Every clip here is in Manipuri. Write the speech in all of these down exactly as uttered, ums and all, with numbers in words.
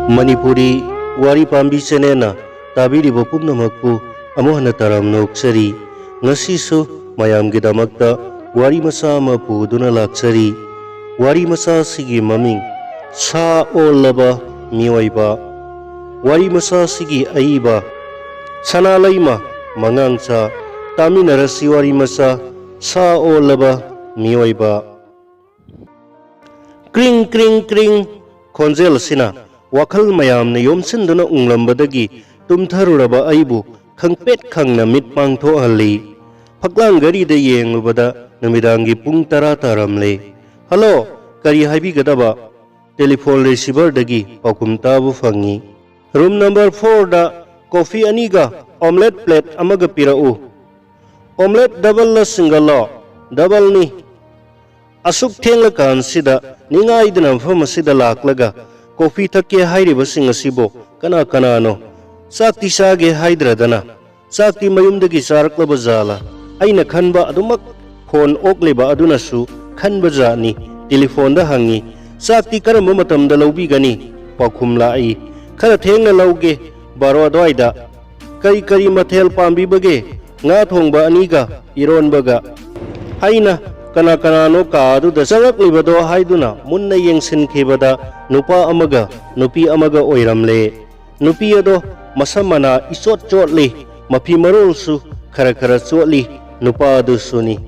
ꯃꯅꯤꯄꯨꯔꯤ ꯋꯥꯔꯤ ꯄꯥꯝꯕꯤ ꯆꯦꯅꯦꯜꯅ ꯇꯥꯕꯤꯔꯤꯕ ꯄꯨꯝꯅꯃꯛꯄꯨ ꯑꯃꯨꯛ ꯍꯟꯅ ꯇꯔꯥꯝꯅ ꯑꯣꯛꯆꯔꯤ꯫ ꯉꯁꯤꯁꯨ ꯃꯌꯥꯝꯒꯤꯗꯃꯛꯇ ꯋꯥꯔꯤ ꯃꯆꯥ ꯑꯃ ꯄꯨꯗꯨꯅ ꯂꯥꯛꯆꯔꯤ꯫ ꯋꯥꯔꯤ ꯃꯆꯥ ꯑꯁꯤꯒꯤ ꯃꯃꯤꯡ ꯁꯥ ꯑꯣꯜꯂꯕ ꯃꯤꯑꯣꯏꯕ꯫ ꯋꯥꯔꯤ ꯃꯆꯥ ꯑꯁꯤꯒꯤ ꯑꯏꯕ ꯁꯅꯥꯂꯩꯃ ꯃꯉꯥꯡꯆꯥ꯫ ꯇꯥꯃꯤꯟꯅꯔꯁꯤ ꯋꯥꯔꯤ ꯃꯆꯥ ꯁꯥ ꯑꯣꯜꯂꯕ ꯃꯤꯑꯣꯏꯕ꯫ ꯀ꯭ꯔꯤꯡ ꯀ꯭ꯔꯤꯡ ꯀ꯭ꯔꯤꯡ ꯈꯣꯟꯖꯦꯜ ꯑꯁꯤꯅ ꯋꯥꯈꯜ ꯃꯌꯥꯝꯅ ꯌꯣꯝꯁꯤꯟꯗꯨꯅ ꯎꯪꯂꯝꯕꯗꯒꯤ ꯇꯨꯝꯊꯔꯨꯔꯕ ꯑꯩꯕꯨ ꯈꯪꯄꯦꯠ ꯈꯪꯅ ꯃꯤꯠ ꯄꯥꯡꯊꯣꯛꯍꯜꯂꯤ꯫ ꯐꯛꯂꯥꯡ ꯘꯔꯤꯗ ꯌꯦꯡꯂꯨꯕꯗ ꯅꯨꯃꯤꯗꯥꯡꯒꯤ ꯄꯨꯡ ꯇꯔꯥ ꯇꯥꯔꯝꯂꯦ꯫ "ꯍꯜꯂꯣ, ꯀꯔꯤ ꯍꯥꯏꯕꯤꯒꯗꯕ?" ꯇꯦꯂꯤꯐꯣꯟ ꯔꯤꯁꯤꯚꯔꯗꯒꯤ ꯄꯥꯎꯈꯨꯝ ꯇꯥꯕ ꯐꯪꯉꯤ꯫ "ꯔꯨꯝ ꯅꯝꯕꯔ ꯐꯣꯔꯗ ꯀꯣꯐꯤ ꯑꯅꯤꯒ ꯑꯣꯝꯂꯦꯠ ꯄ꯭ꯂꯦꯠ ꯑꯃꯒ ꯄꯤꯔꯛꯎ꯫" "ꯑꯣꯝꯂꯦꯠ ꯗꯕꯜꯂ ꯁꯤꯡꯒꯜꯂꯣ?" "ꯗꯕꯜꯅꯤ꯫" "ꯑꯁꯨꯛ ꯊꯦꯡꯂꯀꯥꯟꯁꯤꯗ ꯅꯤꯡꯉꯥꯏꯗꯅ ꯃꯐꯝ ꯑꯁꯤꯗ ꯂꯥꯛꯂꯒ ꯀꯣꯐꯤ ꯊꯛꯀꯦ ꯍꯥꯏꯔꯤꯕꯁꯤꯡ ꯑꯁꯤꯕꯨ ꯀꯅꯥ ꯀꯅꯥꯅꯣ? ꯆꯥꯛꯇꯤ ꯆꯥꯒꯦ ꯍꯥꯏꯗ꯭ꯔꯗꯅ? ꯆꯥꯛꯇꯤ ꯃꯌꯨꯝꯗꯒꯤ ꯆꯥꯔꯛꯂꯕ ꯖꯥꯠꯂꯥ?" ꯑꯩꯅ ꯈꯟꯕ ꯑꯗꯨꯃꯛ ꯐꯣꯟ ꯑꯣꯛꯂꯤꯕ ꯑꯗꯨꯅꯁꯨ ꯈꯟꯕ ꯖꯥꯠꯅꯤ꯫ ꯇꯦꯂꯤꯐꯣꯟꯗ ꯍꯪꯉꯤ, "ꯆꯥꯛꯇꯤ ꯀꯔꯝꯕ ꯃꯇꯝꯗ ꯂꯧꯕꯤꯒꯅꯤ?" ꯄꯥꯎꯈꯨꯝ ꯂꯥꯛꯏ, "ꯈꯔ ꯊꯦꯡꯅ ꯂꯧꯒꯦ, ꯕꯥꯔꯣ ꯑꯗꯨꯋꯥꯏꯗ꯫" "ꯀꯔꯤ ꯀꯔꯤ ꯃꯊꯦꯜ ꯄꯥꯝꯕꯤꯕꯒꯦ?" "ꯉꯥ ꯊꯣꯡꯕ ꯑꯅꯤꯒ ꯏꯔꯣꯟꯕꯒ꯫" ꯑꯩꯅ "ꯀꯅꯥ ꯀꯅꯥꯅꯣ ꯀꯥ ꯑꯗꯨꯗ ꯆꯪꯂꯛꯂꯤꯕꯗꯣ?" ꯍꯥꯏꯗꯨꯅ ꯃꯨꯟꯅ ꯌꯦꯡꯁꯤꯟꯈꯤꯕꯗ ꯅꯨꯄꯥ ꯑꯃꯒ ꯅꯨꯄꯤ ꯑꯃꯒ ꯑꯣꯏꯔꯝꯂꯦ꯫ ꯅꯨꯄꯤ ꯑꯗꯣ ꯃꯁꯝ ꯃꯅꯥ ꯏꯆꯣꯠ ꯆꯣꯠꯂꯤ, ꯃꯐꯤ ꯃꯔꯣꯜꯁꯨ ꯈꯔ ꯈꯔ ꯆꯣꯠꯂꯤ, ꯅꯨꯄꯥ ꯑꯗꯨꯁꯨꯅꯤ꯫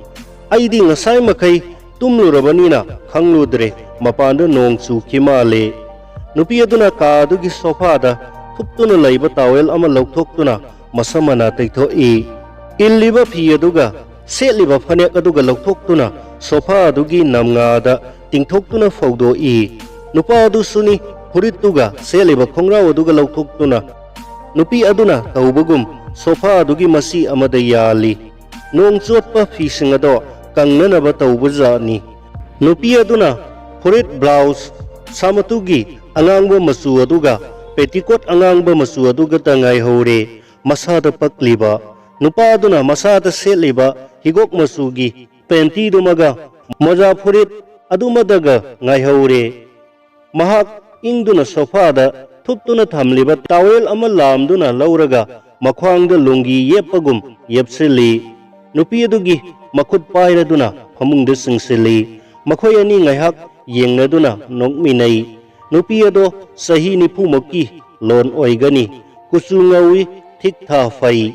ꯑꯩꯗꯤ ꯉꯁꯥꯏ ꯃꯈꯩ ꯇꯨꯝꯂꯨꯔꯕꯅꯤꯅ ꯈꯪꯂꯨꯗ꯭ꯔꯦ, ꯃꯄꯥꯟꯗ ꯅꯣꯡ ꯆꯨꯈꯤ ꯃꯥꯜꯂꯦ꯫ ꯅꯨꯄꯤ ꯑꯗꯨꯅ ꯀꯥ ꯑꯗꯨꯒꯤ ꯁꯣꯐꯥꯗ ꯊꯨꯞꯇꯨꯅ ꯂꯩꯕ ꯇꯥꯋꯦꯜ ꯑꯃ ꯂꯧꯊꯣꯛꯇꯨꯅ ꯃꯁꯝ ꯃꯅꯥ ꯇꯩꯊꯣꯛꯏ꯫ ꯏꯜꯂꯤꯕ ꯐꯤ ꯑꯗꯨꯒ ꯁꯦꯠꯂꯤꯕ ꯐꯅꯦꯛ ꯑꯗꯨꯒ ꯂꯧꯊꯣꯛꯇꯨꯅ ꯁꯣꯐꯥ ꯑꯗꯨꯒꯤ ꯅꯝꯉꯥꯗ ꯇꯤꯡꯊꯣꯛꯇꯨꯅ ꯐꯧꯗꯣꯛꯏ꯫ ꯅꯨꯄꯥ ꯑꯗꯨꯁꯨꯅꯤ, ꯐꯨꯔꯤꯠꯇꯨꯒ ꯁꯦꯠꯂꯤꯕ ꯈꯣꯡꯒ꯭ꯔꯥꯎ ꯑꯗꯨꯒ ꯂꯧꯊꯣꯛꯇꯨꯅ ꯅꯨꯄꯤ ꯑꯗꯨꯅ ꯇꯧꯕꯒꯨꯝ ꯁꯣꯐꯥ ꯑꯗꯨꯒꯤ ꯃꯁꯤ ꯑꯃꯗ ꯌꯥꯜꯂꯤ꯫ ꯅꯣꯡ ꯆꯣꯠꯄ ꯐꯤꯁꯤꯡ ꯑꯗꯣ ꯀꯪꯅꯅꯕ ꯇꯧꯕ ꯖꯥꯠꯅꯤ꯫ ꯅꯨꯄꯤ ꯑꯗꯨꯅ ꯐꯨꯔꯤꯠ ꯕ꯭ꯂꯥꯎꯁ ꯁꯥꯃꯇꯨꯒꯤ ꯑꯉꯥꯡꯕ ꯃꯆꯨ ꯑꯗꯨꯒ ꯄꯦꯇꯤꯀꯣꯠ ꯑꯉꯥꯡꯕ ꯃꯆꯨ ꯑꯗꯨꯒꯇ ꯉꯥꯏꯍꯧꯔꯦ ꯃꯁꯥꯗ ꯄꯛꯂꯤꯕ꯫ ꯅꯨꯄꯥ ꯑꯗꯨꯅ ꯃꯁꯥꯗ ꯁꯦꯠꯂꯤꯕ ꯍꯤꯒꯣꯛ ꯃꯆꯨꯒꯤ ꯄꯦꯟꯇꯤꯗꯨꯃꯒ ꯃꯣꯖꯥ ꯐꯨꯔꯤꯠ ꯑꯗꯨꯃꯗꯒ ꯉꯥꯏꯍꯧꯔꯦ꯫ ꯃꯍꯥꯛ ꯏꯪꯗꯨꯅ ꯁꯣꯐꯥꯗ ꯊꯨꯞꯇꯨꯅ ꯊꯝꯂꯤꯕ ꯇꯥꯋꯦꯜ ꯑꯃ ꯂꯥꯝꯗꯨꯅ ꯂꯧꯔꯒ ꯃꯈ꯭ꯋꯥꯡꯗ ꯂꯣꯡꯒꯤ ꯌꯦꯞꯄꯒꯨꯝ ꯌꯦꯞꯁꯤꯜꯂꯤ꯫ ꯅꯨꯄꯤ ꯑꯗꯨꯒꯤ ꯃꯈꯨꯠ ꯄꯥꯏꯔꯗꯨꯅ ꯐꯃꯨꯡꯗ ꯆꯤꯡꯁꯤꯜꯂꯤ꯫ ꯃꯈꯣꯏ ꯑꯅꯤ ꯉꯥꯏꯍꯥꯛ ꯌꯦꯡꯅꯗꯨꯅ ꯅꯣꯛꯃꯤꯟꯅꯩ꯫ ꯅꯨꯄꯤ ꯑꯗꯣ ꯆꯍꯤ ꯅꯤꯐꯨꯃꯨꯛꯀꯤ ꯂꯣꯟ ꯑꯣꯏꯒꯅꯤ꯫ ꯀꯨꯆꯨ ꯉꯧꯏ, ꯊꯤꯛ ꯊꯥ ꯐꯩ꯫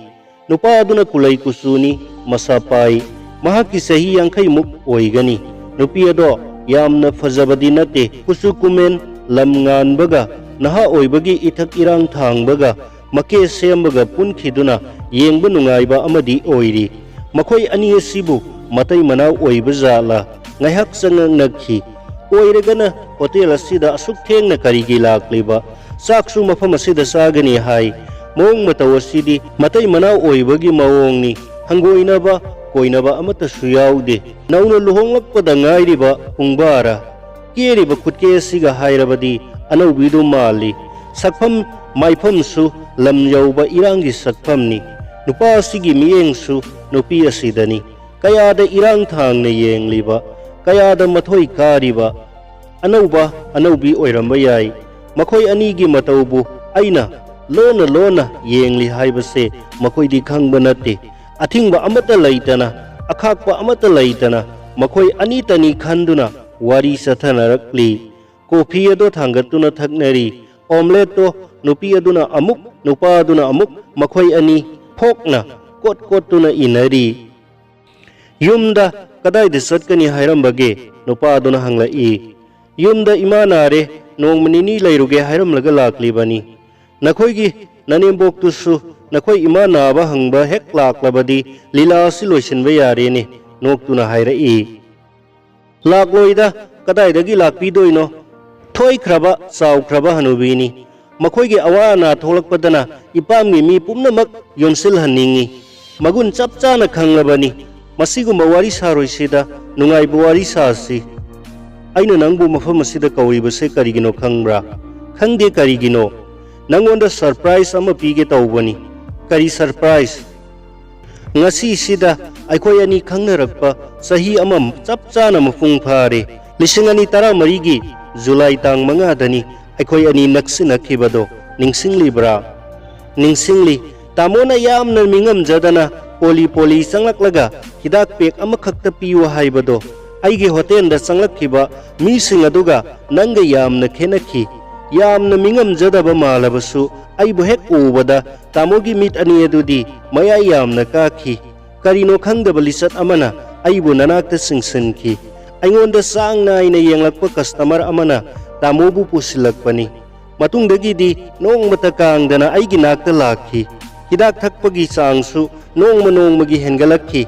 ꯅꯨꯄꯥ ꯑꯗꯨꯅ ꯀꯨꯂꯩ ꯀꯨꯆꯨꯅꯤ, ꯃꯁꯥ ꯄꯥꯏ꯫ ꯃꯍꯥꯛꯀꯤ ꯆꯍꯤ ꯌꯥꯡꯈꯩꯃꯨꯛ ꯑꯣꯏꯒꯅꯤ꯫ ꯅꯨꯄꯤ ꯑꯗꯣ ꯌꯥꯝꯅ ꯐꯖꯕꯗꯤ ꯅꯠꯇꯦ꯫ ꯀꯨꯆꯨ ꯀꯨꯃꯦꯟ, ꯂꯝ ꯉꯥꯟꯕꯒ ꯅꯍꯥ ꯑꯣꯏꯕꯒꯤ ꯏꯊꯛ ꯏꯔꯥꯡ ꯊꯥꯡꯕꯒ ꯃꯀꯦ ꯁꯦꯝꯕꯒ ꯄꯨꯟꯈꯤꯗꯨꯅ ꯌꯦꯡꯕ ꯅꯨꯡꯉꯥꯏꯕ ꯑꯃꯗꯤ ꯑꯣꯏꯔꯤ꯫ ꯃꯈꯣꯏ ꯑꯅꯤ ꯑꯁꯤꯕꯨ ꯃꯇꯩ ꯃꯅꯥꯎ ꯑꯣꯏꯕ ꯖꯥꯠꯂꯥ? ꯉꯥꯏꯍꯥꯛ ꯆꯉꯛꯅꯈꯤ꯫ ꯑꯣꯏꯔꯒꯅ ꯍꯣꯇꯦꯜ ꯑꯁꯤꯗ ꯑꯁꯨꯛ ꯊꯦꯡꯅ ꯀꯔꯤꯒꯤ ꯂꯥꯛꯂꯤꯕ? ꯆꯥꯛꯁꯨ ꯃꯐꯝ ꯑꯁꯤꯗ ꯆꯥꯒꯅꯤ ꯍꯥꯏ꯫ ꯃꯑꯣꯡ ꯃꯇꯧ ꯑꯁꯤꯗꯤ ꯃꯇꯩ ꯃꯅꯥꯎ ꯑꯣꯏꯕꯒꯤ ꯃꯑꯣꯡꯅꯤ꯫ ꯍꯪꯒꯣꯏꯅꯕ, ꯀꯣꯏꯅꯕ ꯑꯃꯠꯇꯁꯨ ꯌꯥꯎꯗꯦ꯫ ꯅꯧꯅ ꯂꯨꯍꯣꯡꯂꯛꯄꯗ ꯉꯥꯏꯔꯤꯕ ꯄꯨꯡꯕꯥꯔꯥ꯫ ꯀꯦꯔꯤꯕ ꯈꯨꯠꯀꯦ ꯑꯁꯤꯒ ꯍꯥꯏꯔꯕꯗꯤ ꯑꯅꯧꯕꯤꯗꯨ ꯃꯥꯜꯂꯤ꯫ ꯁꯛꯐꯝ ꯃꯥꯏꯐꯝꯁꯨ ꯂꯝ ꯌꯧꯕ ꯏꯔꯥꯡꯒꯤ ꯁꯛꯐꯝꯅꯤ꯫ ꯅꯨꯄꯥ ꯑꯁꯤꯒꯤ ꯃꯤꯠꯌꯦꯡꯁꯨ ꯅꯨꯄꯤ ꯑꯁꯤꯗꯅꯤ꯫ ꯀꯌꯥꯗ ꯏꯔꯥꯡ ꯊꯥꯡꯅ ꯌꯦꯡꯂꯤꯕ, ꯀꯌꯥꯗ ꯃꯊꯣꯏ ꯀꯥꯔꯤꯕ꯫ ꯑꯅꯧꯕ ꯑꯅꯧꯕꯤ ꯑꯣꯏꯔꯝꯕ ꯌꯥꯏ꯫ ꯃꯈꯣꯏ ꯑꯅꯤꯒꯤ ꯃꯇꯧꯕꯨ ꯑꯩꯅ ꯂꯣꯟꯅ ꯂꯣꯟꯅ ꯌꯦꯡꯂꯤ ꯍꯥꯏꯕꯁꯦ ꯃꯈꯣꯏꯗꯤ ꯈꯪꯕ ꯅꯠꯇꯦ꯫ ꯑꯊꯤꯡꯕ ꯑꯃꯠꯇ ꯂꯩꯇꯅ, ꯑꯈꯥꯛꯄ ꯑꯃꯠꯇ ꯂꯩꯇꯅ ꯃꯈꯣꯏ ꯑꯅꯤꯇꯅꯤ ꯈꯟꯗꯨꯅ ꯋꯥꯔꯤ ꯆꯠꯊꯅꯔꯛꯂꯤ꯫ ꯀꯣꯐꯤ ꯑꯗꯣ ꯊꯥꯡꯒꯠꯇꯨꯅ ꯊꯛꯅꯔꯤ꯫ ꯑꯣꯝꯂꯦꯠꯇꯣ ꯅꯨꯄꯤ ꯑꯗꯨꯅ ꯑꯃꯨꯛ, ꯅꯨꯄꯥ ꯑꯗꯨꯅ ꯑꯃꯨꯛ, ꯃꯈꯣꯏ ꯑꯅꯤ ꯐꯣꯛꯅ ꯀꯣꯠ ꯀꯣꯠꯇꯨꯅ ꯏꯟꯅꯔꯤ꯫ "ꯌꯨꯝꯗ ꯀꯗꯥꯏꯗ ꯆꯠꯀꯅꯤ ꯍꯥꯏꯔꯝꯕꯒꯦ?" ꯅꯨꯄꯥ ꯑꯗꯨꯅ ꯍꯪꯂꯛꯏ꯫ "ꯌꯨꯝꯗ ꯏꯃꯥ ꯅꯥꯔꯦ, ꯅꯣꯡꯃ ꯅꯤꯅꯤ ꯂꯩꯔꯨꯒꯦ ꯍꯥꯏꯔꯝꯂꯒ ꯂꯥꯛꯂꯤꯕꯅꯤ꯫ ꯅꯈꯣꯏꯒꯤ ꯅꯅꯦꯝꯕꯣꯛꯇꯨꯁꯨ ꯅꯈꯣꯏ ꯏꯃꯥ ꯅꯥꯕ ꯍꯪꯕ ꯍꯦꯛ ꯂꯥꯛꯂꯕꯗꯤ ꯂꯤꯂꯥ ꯑꯁꯤ ꯂꯣꯏꯁꯤꯟꯕ ꯌꯥꯔꯦꯅꯦ," ꯅꯣꯛꯇꯨꯅ ꯍꯥꯏꯔꯛꯏ꯫ "ꯂꯥꯛꯂꯣꯏꯗ, ꯀꯗꯥꯏꯗꯒꯤ ꯂꯥꯛꯄꯤꯗꯣꯏꯅꯣ? ꯊꯣꯏꯈ꯭ꯔꯕ, ꯆꯥꯎꯈ꯭ꯔꯕ ꯍꯅꯨꯕꯤꯅꯤ꯫ ꯃꯈꯣꯏꯒꯤ ꯑꯋꯥ ꯑꯅꯥ ꯊꯣꯛꯂꯛꯄꯗꯅ ꯏꯄꯥꯝꯒꯤ ꯃꯤ ꯄꯨꯝꯅꯃꯛ ꯌꯣꯝꯁꯤꯜꯍꯟꯅꯤꯡꯏ꯫ ꯃꯒꯨꯟ ꯆꯞ ꯆꯥꯅ ꯈꯪꯂꯕꯅꯤ꯫ ꯃꯁꯤꯒꯨꯝꯕ ꯋꯥꯔꯤ ꯁꯥꯔꯣꯏꯁꯤꯗ, ꯅꯨꯡꯉꯥꯏꯕ ꯋꯥꯔꯤ ꯁꯥꯁꯤ꯫ ꯑꯩꯅ ꯅꯪꯕꯨ ꯃꯐꯝ ꯑꯁꯤꯗ ꯀꯧꯔꯤꯕꯁꯦ ꯀꯔꯤꯒꯤꯅꯣ ꯈꯪꯕ꯭ꯔꯥ?" "ꯈꯪꯗꯦ, ꯀꯔꯤꯒꯤꯅꯣ?" "ꯅꯪꯉꯣꯟꯗ ꯁꯔꯄ꯭ꯔꯥꯏꯖ ꯑꯃ ꯄꯤꯒꯦ ꯇꯧꯕꯅꯤ꯫" "ꯀꯔꯤ ꯁꯔꯄ꯭ꯔꯥꯏꯖ?" "ꯉꯁꯤꯁꯤꯗ ꯑꯩꯈꯣꯏ ꯑꯅꯤ ꯈꯪꯅꯔꯛꯄ ꯆꯍꯤ ꯑꯃ ꯆꯞ ꯆꯥꯅ ꯃꯄꯨꯡ ꯐꯥꯔꯦ꯫ ꯂꯤꯁꯤꯡ ꯑꯅꯤ ꯇꯔꯥꯃꯔꯤꯒꯤ ꯖꯨꯂꯥꯏ ꯇꯥꯡ ꯃꯉꯥꯗꯅꯤ ꯑꯩꯈꯣꯏ ꯑꯅꯤ ꯅꯛꯁꯤꯟꯅꯈꯤꯕꯗꯣ ꯅꯤꯡꯁꯤꯡꯂꯤꯕ꯭ꯔꯥ? ꯅꯤꯡꯁꯤꯡꯂꯤ꯫ ꯇꯥꯃꯣꯅ ꯌꯥꯝꯅ ꯃꯤꯉꯝꯖꯗꯅ ꯄꯣꯂꯤ ꯄꯣꯂꯤ ꯆꯪꯂꯛꯂꯒ ꯍꯤꯗꯥꯛ ꯄꯦꯛ ꯑꯃꯈꯛꯇ ꯄꯤꯌꯨ ꯍꯥꯏꯕꯗꯣ ꯑꯩꯒꯤ ꯍꯣꯇꯦꯜꯗ ꯆꯪꯂꯛꯈꯤꯕ ꯃꯤꯁꯤꯡ ꯑꯗꯨꯒ ꯅꯪꯒ ꯌꯥꯝꯅ ꯈꯦꯠꯅꯈꯤ꯫ ꯌꯥꯝꯅ ꯃꯤꯉꯝꯖꯗꯕ ꯃꯥꯜꯂꯕꯁꯨ ꯑꯩꯕꯨ ꯍꯦꯛ ꯎꯕꯗ ꯇꯥꯃꯣꯒꯤ ꯃꯤꯠ ꯑꯅꯤ ꯑꯗꯨꯗꯤ ꯃꯌꯥꯏ ꯌꯥꯝꯅ ꯀꯥꯈꯤ꯫ ꯀꯔꯤꯅꯣ ꯈꯪꯗꯕ ꯂꯤꯆꯠ ꯑꯃꯅ ꯑꯩꯕꯨ ꯅꯅꯥꯛꯇ ꯆꯤꯡꯁꯤꯟꯈꯤ꯫ ꯑꯩꯉꯣꯟꯗ ꯆꯥꯡ ꯅꯥꯏꯅ ꯌꯦꯡꯂꯛꯄ ꯀꯁꯇꯃꯔ ꯑꯃꯅ ꯇꯥꯃꯣꯕꯨ ꯄꯨꯁꯤꯜꯂꯛꯄꯅꯤ꯫ ꯃꯇꯨꯡꯗꯒꯤꯗꯤ ꯅꯣꯡꯃꯇ ꯀꯥꯡꯗꯅ ꯑꯩꯒꯤ ꯅꯥꯛꯇ ꯂꯥꯛꯈꯤ꯫ ꯍꯤꯗꯥꯛ ꯊꯛꯄꯒꯤ ꯆꯥꯡꯁꯨ ꯅꯣꯡꯃ ꯅꯣꯡꯃꯒꯤ ꯍꯦꯟꯒꯠꯂꯛꯈꯤ꯫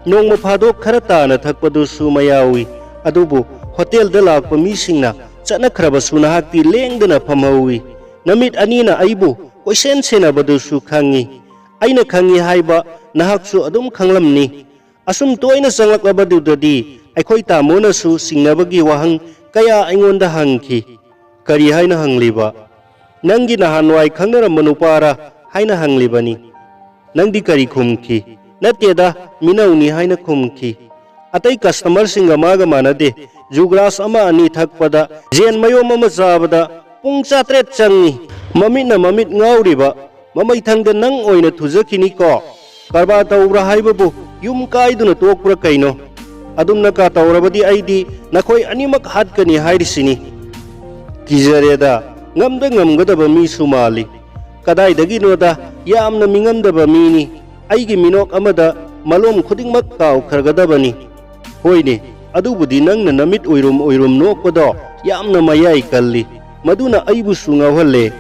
ꯅꯣꯡꯃ ꯐꯥꯗꯣꯛ ꯈꯔ ꯇꯥꯅ ꯊꯛꯄꯗꯨꯁꯨ ꯃꯌꯥꯎꯏ꯫ ꯑꯗꯨꯕꯨ ꯍꯣꯇꯦꯜꯗ ꯂꯥꯛꯄ ꯃꯤꯁꯤꯡꯅ ꯆꯠꯅꯈ꯭ꯔꯕꯁꯨ ꯅꯍꯥꯛꯇꯤ ꯂꯦꯡꯗꯅ ꯐꯝꯍꯧꯏ꯫ ꯅꯃꯤꯠ ꯑꯅꯤꯅ ꯑꯩꯕꯨ ꯀꯣꯏꯁꯦꯟ ꯁꯦꯟꯅꯕꯗꯨꯁꯨ ꯈꯪꯏ꯫ ꯑꯩꯅ ꯈꯪꯏ ꯍꯥꯏꯕ ꯅꯍꯥꯛꯁꯨ ꯑꯗꯨꯝ ꯈꯪꯂꯝꯅꯤ꯫ ꯑꯁꯨꯝ ꯇꯣꯏꯅ ꯆꯪꯂꯛꯂꯕꯗꯨꯗꯗꯤ ꯑꯩꯈꯣꯏ ꯇꯥꯃꯣꯅꯁꯨ ꯆꯤꯡꯅꯕꯒꯤ ꯋꯥꯍꯪ ꯀꯌꯥ ꯑꯩꯉꯣꯟꯗ ꯍꯪꯈꯤ꯫ ꯀꯔꯤ ꯍꯥꯏꯅ ꯍꯪꯂꯤꯕ? "ꯅꯪꯒꯤ ꯅꯍꯥꯟꯋꯥꯏ ꯈꯪꯅꯔꯝꯕ ꯅꯨꯄꯥꯔ?" ꯍꯥꯏꯅ ꯍꯪꯂꯤꯕꯅꯤ꯫ ꯅꯪꯗꯤ ꯀꯔꯤ ꯈꯨꯝꯈꯤ? "ꯅꯠꯇꯦꯗ, ꯃꯤꯅꯧꯅꯤ" ꯍꯥꯏꯅ ꯈꯨꯝꯈꯤ꯫ ꯑꯇꯩ ꯀꯁꯇꯃꯔꯁꯤꯡꯒ ꯃꯥꯒ ꯃꯥꯟꯅꯗꯦ꯫ ꯖꯨꯒ꯭ꯔꯥꯁ ꯑꯃ ꯑꯅꯤ ꯊꯛꯄꯗ, ꯖꯦꯟ ꯃꯌꯣꯝ ꯑꯃ ꯆꯥꯕꯗ ꯄꯨꯡ ꯆꯥꯇ꯭ꯔꯦꯠ ꯆꯪꯉꯤ꯫ ꯃꯃꯤꯠꯅ ꯃꯃꯤꯠ ꯉꯥꯎꯔꯤꯕ, ꯃꯃꯩꯊꯪꯗ ꯅꯪ ꯑꯣꯏꯅ ꯊꯨꯖꯈꯤꯅꯤꯀꯣ꯫ ꯀꯔꯕꯥꯔ ꯇꯧꯕ꯭ꯔꯥ ꯍꯥꯏꯕꯕꯨ ꯌꯨꯝ ꯀꯥꯏꯗꯨꯅ ꯇꯣꯛꯄ꯭ꯔꯥ ꯀꯩꯅꯣ? ꯑꯗꯨꯝꯅ ꯀꯥ ꯇꯧꯔꯕꯗꯤ ꯑꯩꯗꯤ ꯅꯈꯣꯏ ꯑꯅꯤꯃꯛ ꯍꯥꯠꯀꯅꯤ ꯍꯥꯏꯔꯤꯁꯤꯅꯤ꯫ ꯀꯤꯖꯔꯦꯗ, ꯉꯝꯗ ꯉꯝꯒꯗꯕ ꯃꯤꯁꯨ ꯃꯥꯜꯂꯤ꯫ ꯀꯗꯥꯏꯗꯒꯤꯅꯣꯗ, ꯌꯥꯝꯅ ꯃꯤꯉꯝꯗꯕ ꯃꯤꯅꯤ꯫ ꯑꯩꯒꯤ ꯃꯤꯅꯣꯛ ꯑꯃꯗ ꯃꯂꯣꯝ ꯈꯨꯗꯤꯡꯃꯛ ꯀꯥꯎꯈ꯭ꯔꯒꯗꯕꯅꯤ꯫ ꯍꯣꯏꯅꯦ, ꯑꯗꯨꯕꯨꯗꯤ ꯅꯪꯅ ꯅꯃꯤꯠ ꯎꯏꯔꯨꯝ ꯎꯏꯔꯨꯝ ꯅꯣꯛꯄꯗꯣ ꯌꯥꯝꯅ ꯃꯌꯥꯏ ꯀꯜꯂꯤ꯫ ꯃꯗꯨꯅ ꯑꯩꯕꯨꯁꯨ ꯉꯥꯎꯍꯜꯂꯦ꯫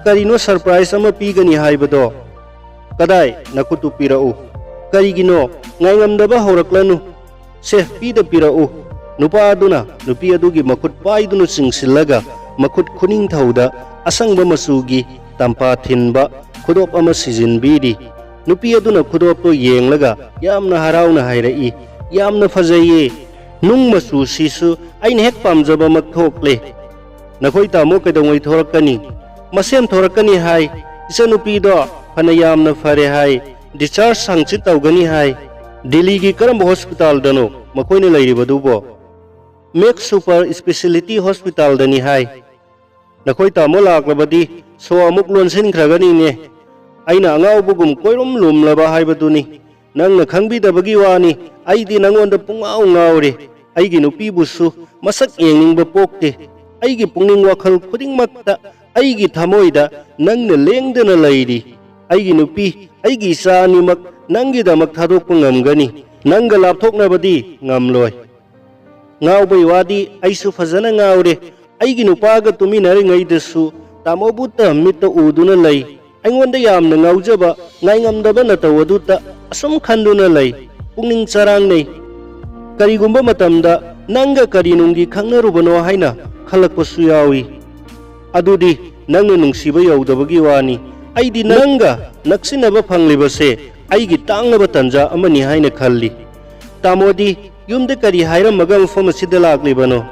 ꯀꯔꯤꯅꯣ ꯁꯔꯄ꯭ꯔꯥꯏꯖ ꯑꯃ ꯄꯤꯒꯅꯤ ꯍꯥꯏꯕꯗꯣ? ꯀꯗꯥꯏ, ꯅꯈꯨꯠꯇꯨ ꯄꯤꯔꯛꯎ꯫ ꯀꯔꯤꯒꯤꯅꯣ? ꯉꯥꯏꯉꯝꯗꯕ ꯍꯧꯔꯛꯂꯅꯨ꯫ ꯁꯦ, ꯄꯤꯗ ꯄꯤꯔꯛꯎ꯫ ꯅꯨꯄꯥ ꯑꯗꯨꯅ ꯅꯨꯄꯤ ꯑꯗꯨꯒꯤ ꯃꯈꯨꯠ ꯄꯥꯏꯗꯨꯅ ꯆꯤꯡꯁꯤꯜꯂꯒ ꯃꯈꯨꯠ ꯈꯨꯅꯤꯡꯊꯧꯗ ꯑꯁꯪꯕ ꯃꯆꯨꯒꯤ ꯇꯝꯄꯥ ꯊꯤꯟꯕ ꯈꯨꯗꯣꯞ ꯑꯃ ꯁꯤꯖꯤꯟꯕꯤꯔꯤ꯫ ꯅꯨꯄꯤ ꯑꯗꯨꯅ ꯈꯨꯗꯣꯞꯇꯨ ꯌꯦꯡꯂꯒ ꯌꯥꯝꯅ ꯍꯔꯥꯎꯅ ꯍꯥꯏꯔꯛꯏ, "ꯌꯥꯝꯅ ꯐꯖꯩꯌꯦ꯫ ꯅꯨꯡ ꯃꯆꯨꯁꯤꯁꯨ ꯑꯩꯅ ꯍꯦꯛ ꯄꯥꯝꯖꯕꯃꯛ ꯊꯣꯛꯂꯦ꯫ ꯅꯈꯣꯏ ꯇꯥꯃꯣ ꯀꯩꯗꯧꯉꯩ ꯊꯣꯔꯛꯀꯅꯤ?" "ꯃꯁꯦꯝ ꯊꯣꯔꯛꯀꯅꯤ ꯍꯥꯏ꯫ ꯏꯆꯟꯅꯨꯄꯤꯗꯣ ꯐꯅ ꯌꯥꯝꯅ ꯐꯔꯦ ꯍꯥꯏ꯫ ꯗꯤꯁꯆꯥꯔꯖ ꯍꯪꯆꯤꯠ ꯇꯧꯒꯅꯤ ꯍꯥꯏ꯫" "ꯗꯤꯜꯂꯤꯒꯤ ꯀꯔꯝꯕ ꯍꯣꯁꯄꯤꯇꯥꯜꯗꯅꯣ ꯃꯈꯣꯏꯅ ꯂꯩꯔꯤꯕꯗꯨꯕꯣ?" "ꯃꯦꯛꯁ ꯁꯨꯄꯔ ꯏꯁꯄꯦꯁꯤꯂꯤꯇꯤ ꯍꯣꯁꯄꯤꯇꯥꯜꯗꯅꯤ ꯍꯥꯏ꯫" "ꯅꯈꯣꯏ ꯇꯥꯃꯣ ꯂꯥꯛꯂꯕꯗꯤ ꯁꯣ ꯑꯃꯨꯛ ꯂꯣꯟꯁꯤꯟꯈ꯭ꯔꯒꯅꯤꯅꯦ꯫ ꯑꯩꯅ ꯑꯉꯥꯎꯕꯒꯨꯝ ꯀꯣꯏꯔꯨꯝ ꯂꯨꯝꯂꯕ ꯍꯥꯏꯕꯗꯨꯅꯤ꯫ ꯅꯪꯅ ꯈꯪꯕꯤꯗꯕꯒꯤ ꯋꯥꯅꯤ, ꯑꯩꯗꯤ ꯅꯉꯣꯟꯗ ꯄꯨꯡꯉꯥꯎ ꯉꯥꯎꯔꯦ꯫ ꯑꯩꯒꯤ ꯅꯨꯄꯤꯕꯨꯁꯨ ꯃꯁꯛ ꯌꯦꯡꯅꯤꯡꯕ ꯄꯣꯛꯇꯦ꯫ ꯑꯩꯒꯤ ꯄꯨꯛꯅꯤꯡ ꯋꯥꯈꯜ ꯈꯨꯗꯤꯡꯃꯛꯇ ꯑꯩꯒꯤ ꯊꯃꯣꯏꯗ ꯅꯪꯅ ꯂꯦꯡꯗꯅ ꯂꯩꯔꯤ꯫ ꯑꯩꯒꯤ ꯅꯨꯄꯤ, ꯑꯩꯒꯤ ꯏꯆꯥ ꯑꯅꯤꯃꯛ ꯅꯪꯒꯤꯗꯃꯛ ꯊꯥꯗꯣꯛꯄ ꯉꯝꯒꯅꯤ꯫ ꯅꯪꯒ ꯂꯥꯞꯊꯣꯛꯅꯕꯗꯤ ꯉꯝꯂꯣꯏ꯫ ꯉꯥꯎꯕꯩ ꯋꯥꯗꯤ ꯑꯩꯁꯨ ꯐꯖꯅ ꯉꯥꯎꯔꯦ꯫ ꯑꯩꯒꯤ ꯅꯨꯄꯥꯒ ꯇꯨꯃꯤꯟꯅꯔꯤꯉꯩꯗꯁꯨ ꯇꯥꯃꯣꯕꯨꯇ ꯃꯤꯠꯇ ꯎꯗꯨꯅ ꯂꯩ꯫ ꯑꯩꯉꯣꯟꯗ ꯌꯥꯝꯅ ꯉꯥꯎꯖꯕ, ꯉꯥꯏꯉꯝꯗꯕ ꯅꯇꯧ ꯑꯗꯨꯇ ꯑꯁꯨꯝ ꯈꯟꯗꯨꯅ ꯂꯩ꯫ ꯄꯨꯛꯅꯤꯡ ꯆꯔꯥꯡꯅꯩ꯫ ꯀꯔꯤꯒꯨꯝꯕ ꯃꯇꯝꯗ ꯅꯪꯒ ꯀꯔꯤ ꯅꯨꯡꯒꯤ ꯈꯪꯅꯔꯨꯕꯅꯣ ꯍꯥꯏꯅ ꯈꯜꯂꯛꯄꯁꯨ ꯌꯥꯎꯏ꯫ ꯑꯗꯨꯗꯤ ꯅꯪꯅ ꯅꯨꯡꯁꯤꯕ ꯌꯧꯗꯕꯒꯤ ꯋꯥꯅꯤ꯫ ꯑꯩꯗꯤ ꯅꯪꯒ ꯅꯛꯁꯤꯟꯅꯕ ꯐꯪꯂꯤꯕꯁꯦ ꯑꯩꯒꯤ ꯇꯥꯡꯂꯕ ꯇꯟꯖꯥ ꯑꯃꯅꯤ ꯍꯥꯏꯅ ꯈꯜꯂꯤ꯫ ꯇꯥꯃꯣꯗꯤ ꯌꯨꯝꯗ ꯀꯔꯤ ꯍꯥꯏꯔꯝꯃꯒ ꯃꯐꯝ ꯑꯁꯤꯗ ꯂꯥꯛꯂꯤꯕꯅꯣ?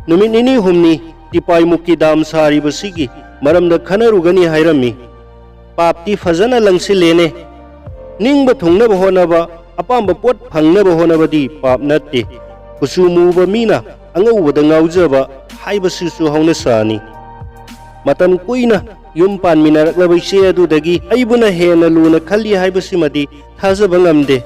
ꯅꯨꯃꯤꯠ ꯅꯤꯅꯤ ꯍꯨꯝꯅꯤ ꯇꯤꯄꯥꯏꯃꯨꯛꯀꯤ ꯗꯥꯝ ꯁꯥꯔꯤꯕꯁꯤꯒꯤ ꯃꯔꯝꯗ ꯈꯟꯅꯔꯨꯒꯅꯤ ꯍꯥꯏꯔꯝꯃꯤ꯫ ꯄꯥꯞꯇꯤ ꯐꯖꯅ ꯂꯪꯁꯤꯜꯂꯦꯅꯦ꯫ ꯅꯤꯡꯕ ꯊꯨꯡꯅꯕ ꯍꯣꯠꯅꯕ, ꯑꯄꯥꯝꯕ ꯄꯣꯠ ꯐꯪꯅꯕ ꯍꯣꯠꯅꯕꯗꯤ ꯄꯥꯞ ꯅꯠꯇꯦ꯫ ꯀꯨꯆꯨ ꯃꯨꯕ ꯃꯤꯅ ꯑꯉꯧꯕꯗ ꯉꯥꯎꯖꯕ ꯍꯥꯏꯕꯁꯤꯁꯨ ꯍꯧꯅꯁꯥꯅꯤ꯫ ꯃꯇꯝ ꯀꯨꯏꯅ ꯌꯨꯝ ꯄꯥꯟꯃꯤꯟꯅꯔꯛꯂꯕ ꯏꯆꯦ ꯑꯗꯨꯗꯒꯤ ꯑꯩꯕꯨꯅ ꯍꯦꯟꯅ ꯂꯨꯅ ꯈꯜꯂꯤ ꯍꯥꯏꯕꯁꯤꯃꯗꯤ ꯊꯥꯖꯕ ꯉꯝꯗꯦ꯫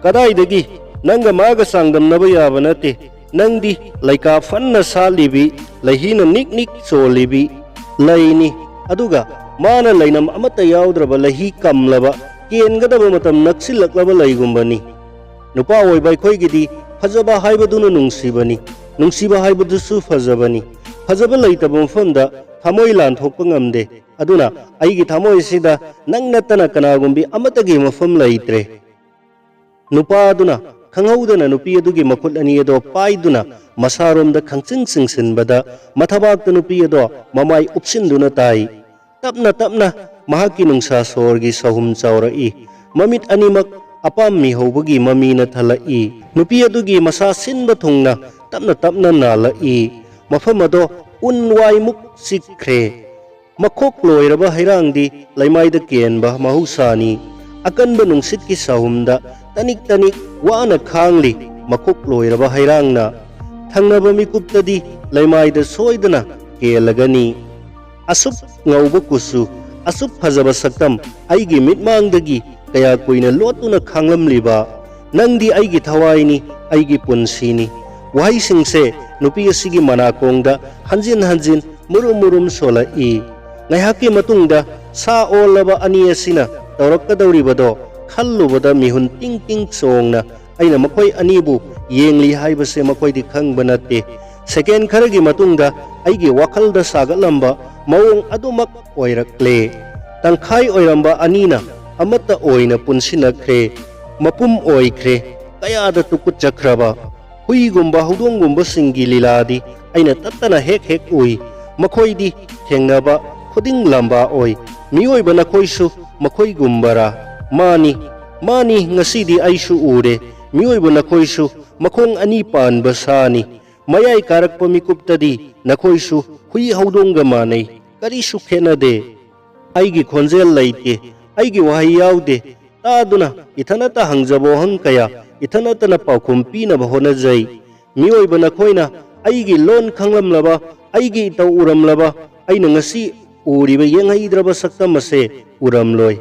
ꯀꯗꯥꯏꯗꯒꯤ? ꯅꯪꯒ ꯃꯥꯒ ꯆꯥꯡꯗꯝꯅꯕ ꯌꯥꯕ ꯅꯠꯇꯦ꯫ ꯅꯪꯗꯤ ꯂꯩꯀꯥ ꯐꯟꯅ ꯁꯥꯠꯂꯤꯕꯤ, ꯂꯩꯍꯤꯅ ꯅꯤꯛ ꯅꯤꯛ ꯆꯣꯜꯂꯤꯕꯤ ꯂꯩꯅꯤ, ꯑꯗꯨꯒ ꯃꯥꯅ ꯂꯩꯅꯝ ꯑꯃꯠꯇ ꯌꯥꯎꯗ꯭ꯔꯕ ꯂꯩꯍꯤ ꯀꯝꯂꯕ, ꯀꯦꯟꯒꯗꯕ ꯃꯇꯝ ꯅꯛꯁꯤꯜꯂꯛꯂꯕ ꯂꯩꯒꯨꯝꯕꯅꯤ꯫ ꯅꯨꯄꯥ ꯑꯣꯏꯕ ꯑꯩꯈꯣꯏꯒꯤꯗꯤ ꯐꯖꯕ ꯍꯥꯏꯕꯗꯨꯅ ꯅꯨꯡꯁꯤꯕꯅꯤ, ꯅꯨꯡꯁꯤꯕ ꯍꯥꯏꯕꯗꯨꯁꯨ ꯐꯖꯕꯅꯤ꯫ ꯐꯖꯕ ꯂꯩꯇꯕ ꯃꯐꯝꯗ ꯊꯃꯣꯏ ꯂꯥꯟꯊꯣꯛꯄ ꯉꯝꯗꯦ꯫ ꯑꯗꯨꯅ ꯑꯩꯒꯤ ꯊꯃꯣꯏꯁꯤꯗ ꯅꯪ ꯅꯠꯇꯅ ꯀꯅꯥꯒꯨꯝꯕꯤ ꯑꯃꯠꯇꯒꯤ ꯃꯐꯝ ꯂꯩꯇ꯭ꯔꯦ꯫ ꯅꯨꯄꯥ ꯑꯗꯨꯅ ꯈꯪꯍꯧꯗꯅ ꯅꯨꯄꯤ ꯑꯗꯨꯒꯤ ꯃꯈꯨꯠ ꯑꯅꯤ ꯑꯗꯣ ꯄꯥꯏꯗꯨꯅ ꯃꯁꯥꯔꯣꯝꯗ ꯈꯪꯆꯤꯡ ꯆꯤꯡꯁꯤꯟꯕꯗ, ꯃꯊꯕꯥꯛꯇ ꯅꯨꯄꯤ ꯑꯗꯣ ꯃꯃꯥꯏ ꯎꯞꯁꯤꯟꯗꯨꯅ ꯇꯥꯏ꯫ ꯇꯞꯅ ꯇꯞꯅ ꯃꯍꯥꯛꯀꯤ ꯅꯨꯡꯁꯥ ꯁꯣꯔꯒꯤ ꯁꯍꯨꯝ ꯆꯥꯎꯔꯛꯏ꯫ ꯃꯃꯤꯠ ꯑꯅꯤꯃꯛ ꯑꯄꯥꯝ ꯃꯤꯍꯧꯕꯒꯤ ꯃꯃꯤꯅ ꯊꯜꯂꯛꯏ꯫ ꯅꯨꯄꯤ ꯑꯗꯨꯒꯤ ꯃꯁꯥ ꯁꯤꯟꯕ ꯊꯨꯡꯅ ꯇꯞꯅ ꯇꯞꯅ ꯅꯥꯜꯂꯛꯏ꯫ ꯃꯐꯝ ꯑꯗꯣ ꯎꯟ ꯋꯥꯏꯃꯨꯛ ꯆꯤꯛꯈ꯭ꯔꯦ꯫ ꯃꯈꯣꯛ ꯂꯣꯏꯔꯕ ꯍꯩꯔꯥꯡꯗꯤ ꯂꯩꯃꯥꯏꯗ ꯀꯦꯟꯕ ꯃꯍꯧꯁꯥꯅꯤ꯫ ꯑꯀꯟꯕ ꯅꯨꯡꯁꯤꯠꯀꯤ ꯁꯍꯨꯝꯗ ꯇꯅꯤꯛ ꯇꯅꯤꯛ ꯋꯥꯅ ꯈꯥꯡꯂꯤ ꯃꯈꯣꯛ ꯂꯣꯏꯔꯕ ꯍꯩꯔꯥꯡꯅ꯫ ꯊꯪꯅꯕ ꯃꯤꯀꯨꯞꯇꯗꯤ ꯂꯩꯃꯥꯏꯗ ꯁꯣꯏꯗꯅ ꯀꯦꯜꯂꯒꯅꯤ꯫ ꯑꯁꯨꯛ ꯉꯧꯕ ꯀꯨꯆꯨ, ꯑꯁꯨꯛ ꯐꯖꯕ ꯁꯛꯇꯝ, ꯑꯩꯒꯤ ꯃꯤꯠꯃꯥꯡꯗꯒꯤ ꯀꯌꯥ ꯀꯨꯏꯅ ꯂꯣꯠꯇꯨꯅ ꯈꯥꯡꯂꯝꯂꯤꯕ? ꯅꯪꯗꯤ ꯑꯩꯒꯤ ꯊꯋꯥꯏꯅꯤ, ꯑꯩꯒꯤ ꯄꯨꯟꯁꯤꯅꯤ꯫ ꯋꯥꯍꯩꯁꯤꯡꯁꯦ ꯅꯨꯄꯤ ꯑꯁꯤꯒꯤ ꯃꯅꯥꯀꯣꯡꯗ ꯍꯟꯖꯤꯟ ꯍꯟꯖꯤꯟ ꯃꯨꯔꯨꯝ ꯃꯨꯔꯨꯝ ꯁꯣꯜꯂꯛꯏ꯫ ꯉꯥꯏꯍꯥꯛꯀꯤ ꯃꯇꯨꯡꯗ ꯁꯥ ꯑꯣꯜꯂꯕ ꯑꯅꯤ ꯑꯁꯤꯅ ꯇꯧꯔꯛꯀꯗꯧꯔꯤꯕꯗꯣ ꯈꯜꯂꯨꯕꯗ ꯃꯤꯍꯨꯟ ꯇꯤꯡ ꯇꯤꯡ ꯆꯣꯡꯅ ꯑꯩꯅ ꯃꯈꯣꯏ ꯑꯅꯤꯕꯨ ꯌꯦꯡꯂꯤ ꯍꯥꯏꯕꯁꯦ ꯃꯈꯣꯏꯗꯤ ꯈꯪꯕ ꯅꯠꯇꯦ꯫ ꯁꯦꯀꯦꯟ ꯈꯔꯒꯤ ꯃꯇꯨꯡꯗ ꯑꯩꯒꯤ ꯋꯥꯈꯜꯗ ꯁꯥꯒꯠꯂꯝꯕ ꯃꯑꯣꯡ ꯑꯗꯨꯃꯛ ꯑꯣꯏꯔꯛꯂꯦ꯫ ꯇꯪꯈꯥꯏ ꯑꯣꯏꯔꯝꯕ ꯑꯅꯤꯅ ꯑꯃꯠꯇ ꯑꯣꯏꯅ ꯄꯨꯟꯁꯤꯟꯅꯈ꯭ꯔꯦ, ꯃꯄꯨꯝ ꯑꯣꯏꯈ꯭ꯔꯦ꯫ ꯀꯌꯥꯗ ꯇꯨꯀꯨꯠꯆꯈ꯭ꯔꯕ! ꯍꯨꯏꯒꯨꯝꯕ ꯍꯧꯗꯣꯡꯒꯨꯝꯕꯁꯤꯡꯒꯤ ꯂꯤꯂꯥꯗꯤ ꯑꯩꯅ ꯇꯠꯇꯅ ꯍꯦꯛ ꯍꯦꯛ ꯎꯏ꯫ ꯃꯈꯣꯏꯗꯤ ꯊꯦꯡꯅꯕ ꯈꯨꯗꯤꯡ ꯂꯝꯕꯥ ꯑꯣꯏ꯫ ꯃꯤꯑꯣꯏꯕ ꯅꯈꯣꯏꯁꯨ ꯃꯈꯣꯏꯒꯨꯝꯕꯔꯥ? ꯃꯥꯅꯤ, ꯃꯥꯅꯤ, ꯉꯁꯤꯗꯤ ꯑꯩꯁꯨ ꯎꯔꯦ꯫ ꯃꯤꯑꯣꯏꯕ ꯅꯈꯣꯏꯁꯨ ꯃꯈꯣꯡ ꯑꯅꯤ ꯄꯥꯟꯕ ꯁꯥꯅꯤ꯫ ꯃꯌꯥꯏ ꯀꯥꯔꯛꯄ ꯃꯤꯀꯨꯞꯇꯗꯤ ꯅꯈꯣꯏꯁꯨ ꯍꯨꯏ ꯍꯧꯗꯣꯡꯒ ꯃꯥꯟꯅꯩ꯫ ꯀꯔꯤꯁꯨ ꯈꯦꯠꯅꯗꯦ꯫ ꯑꯩꯒꯤ ꯈꯣꯟꯖꯦꯜ ꯂꯩꯇꯦ꯫ ꯑꯩꯒꯤ ꯋꯥꯍꯩ ꯌꯥꯎꯗꯦ꯫ ꯇꯥꯗꯨꯅ ꯏꯊꯟꯇ ꯍꯪꯖꯕ ꯋꯥꯍꯪ ꯀꯌꯥ, ꯏꯊꯟꯇꯅ ꯄꯥꯎꯈꯨꯝ ꯄꯤꯅꯕ ꯍꯣꯠꯅꯖꯩ꯫ ꯃꯤꯑꯣꯏꯕ ꯅꯈꯣꯏꯅ ꯑꯩꯒꯤ ꯂꯣꯟ ꯈꯪꯂꯝꯂꯕ, ꯑꯩꯒꯤ ꯏꯇꯧ ꯎꯔꯝꯂꯕ, ꯑꯩꯅ ꯉꯁꯤ ꯎꯔꯤꯕ ꯌꯦꯡꯍꯩꯗ꯭ꯔꯕ ꯁꯛꯇꯝ ꯑꯁꯦ ꯎꯔꯝꯂꯣꯏ꯫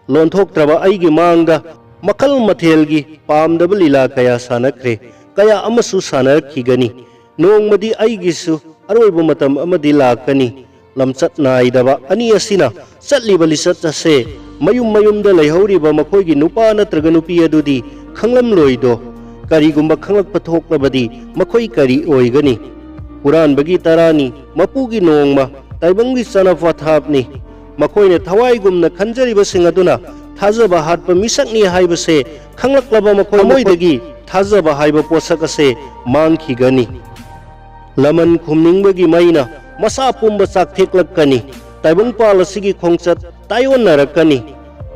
ꯂꯣꯟꯊꯣꯛꯇ꯭ꯔꯕ ꯑꯩꯒꯤ ꯃꯥꯡꯗ ꯃꯈꯜ ꯃꯊꯦꯜꯒꯤ ꯄꯥꯝꯗꯕ ꯂꯤꯂꯥ ꯀꯌꯥ ꯁꯥꯟꯅꯈ꯭ꯔꯦ, ꯀꯌꯥ ꯑꯃꯁꯨ ꯁꯥꯟꯅꯔꯛꯈꯤꯒꯅꯤ꯫ ꯅꯣꯡꯃꯗꯤ ꯑꯩꯒꯤꯁꯨ ꯑꯔꯣꯏꯕ ꯃꯇꯝ ꯑꯃꯗꯤ ꯂꯥꯛꯀꯅꯤ꯫ ꯂꯝꯆꯠ ꯅꯥꯏꯗꯕ ꯑꯅꯤ ꯑꯁꯤꯅ ꯆꯠꯂꯤꯕ ꯂꯤꯆꯠ ꯑꯁꯦ ꯃꯌꯨꯝ ꯃꯌꯨꯝꯗ ꯂꯩꯍꯧꯔꯤꯕ ꯃꯈꯣꯏꯒꯤ ꯅꯨꯄꯥ ꯅꯠꯇ꯭ꯔꯒ ꯅꯨꯄꯤ ꯑꯗꯨꯗꯤ ꯈꯪꯂꯝꯂꯣꯏꯗꯣ꯫ ꯀꯔꯤꯒꯨꯝꯕ ꯈꯪꯂꯛꯄ ꯊꯣꯛꯂꯕꯗꯤ ꯃꯈꯣꯏ ꯀꯔꯤ ꯑꯣꯏꯒꯅꯤ? ꯍꯨꯔꯥꯟꯕꯒꯤ ꯇꯔꯥꯅꯤ, ꯃꯄꯨꯒꯤ ꯅꯣꯡꯃ, ꯇꯥꯏꯕꯪꯒꯤ ꯆꯠꯅ ꯄꯊꯥꯞꯅꯤ꯫ ꯃꯈꯣꯏꯅ ꯊꯋꯥꯏꯒꯨꯝꯅ ꯈꯟꯖꯔꯤꯕꯁꯤꯡ ꯑꯗꯨꯅ ꯊꯥꯖꯕ ꯍꯥꯠꯄ ꯃꯤꯁꯛꯅꯤ ꯍꯥꯏꯕꯁꯦ ꯈꯪꯂꯛꯂꯕ ꯃꯈꯣꯏ ꯊꯃꯣꯏꯗꯒꯤ ꯊꯥꯖꯕ ꯍꯥꯏꯕ ꯄꯣꯠꯁꯛ ꯑꯁꯦ ꯃꯥꯡꯈꯤꯒꯅꯤ꯫ ꯂꯃꯟ ꯈꯨꯝꯅꯤꯡꯕꯒꯤ ꯃꯩꯅ ꯃꯁꯥ ꯄꯨꯝꯕ ꯆꯥꯛꯊꯦꯛꯂꯛꯀꯅꯤ꯫ ꯇꯥꯏꯕꯪꯄꯥꯜ ꯑꯁꯤꯒꯤ ꯈꯣꯡꯆꯠ ꯇꯥꯏꯑꯣꯟꯅꯔꯛꯀꯅꯤ꯫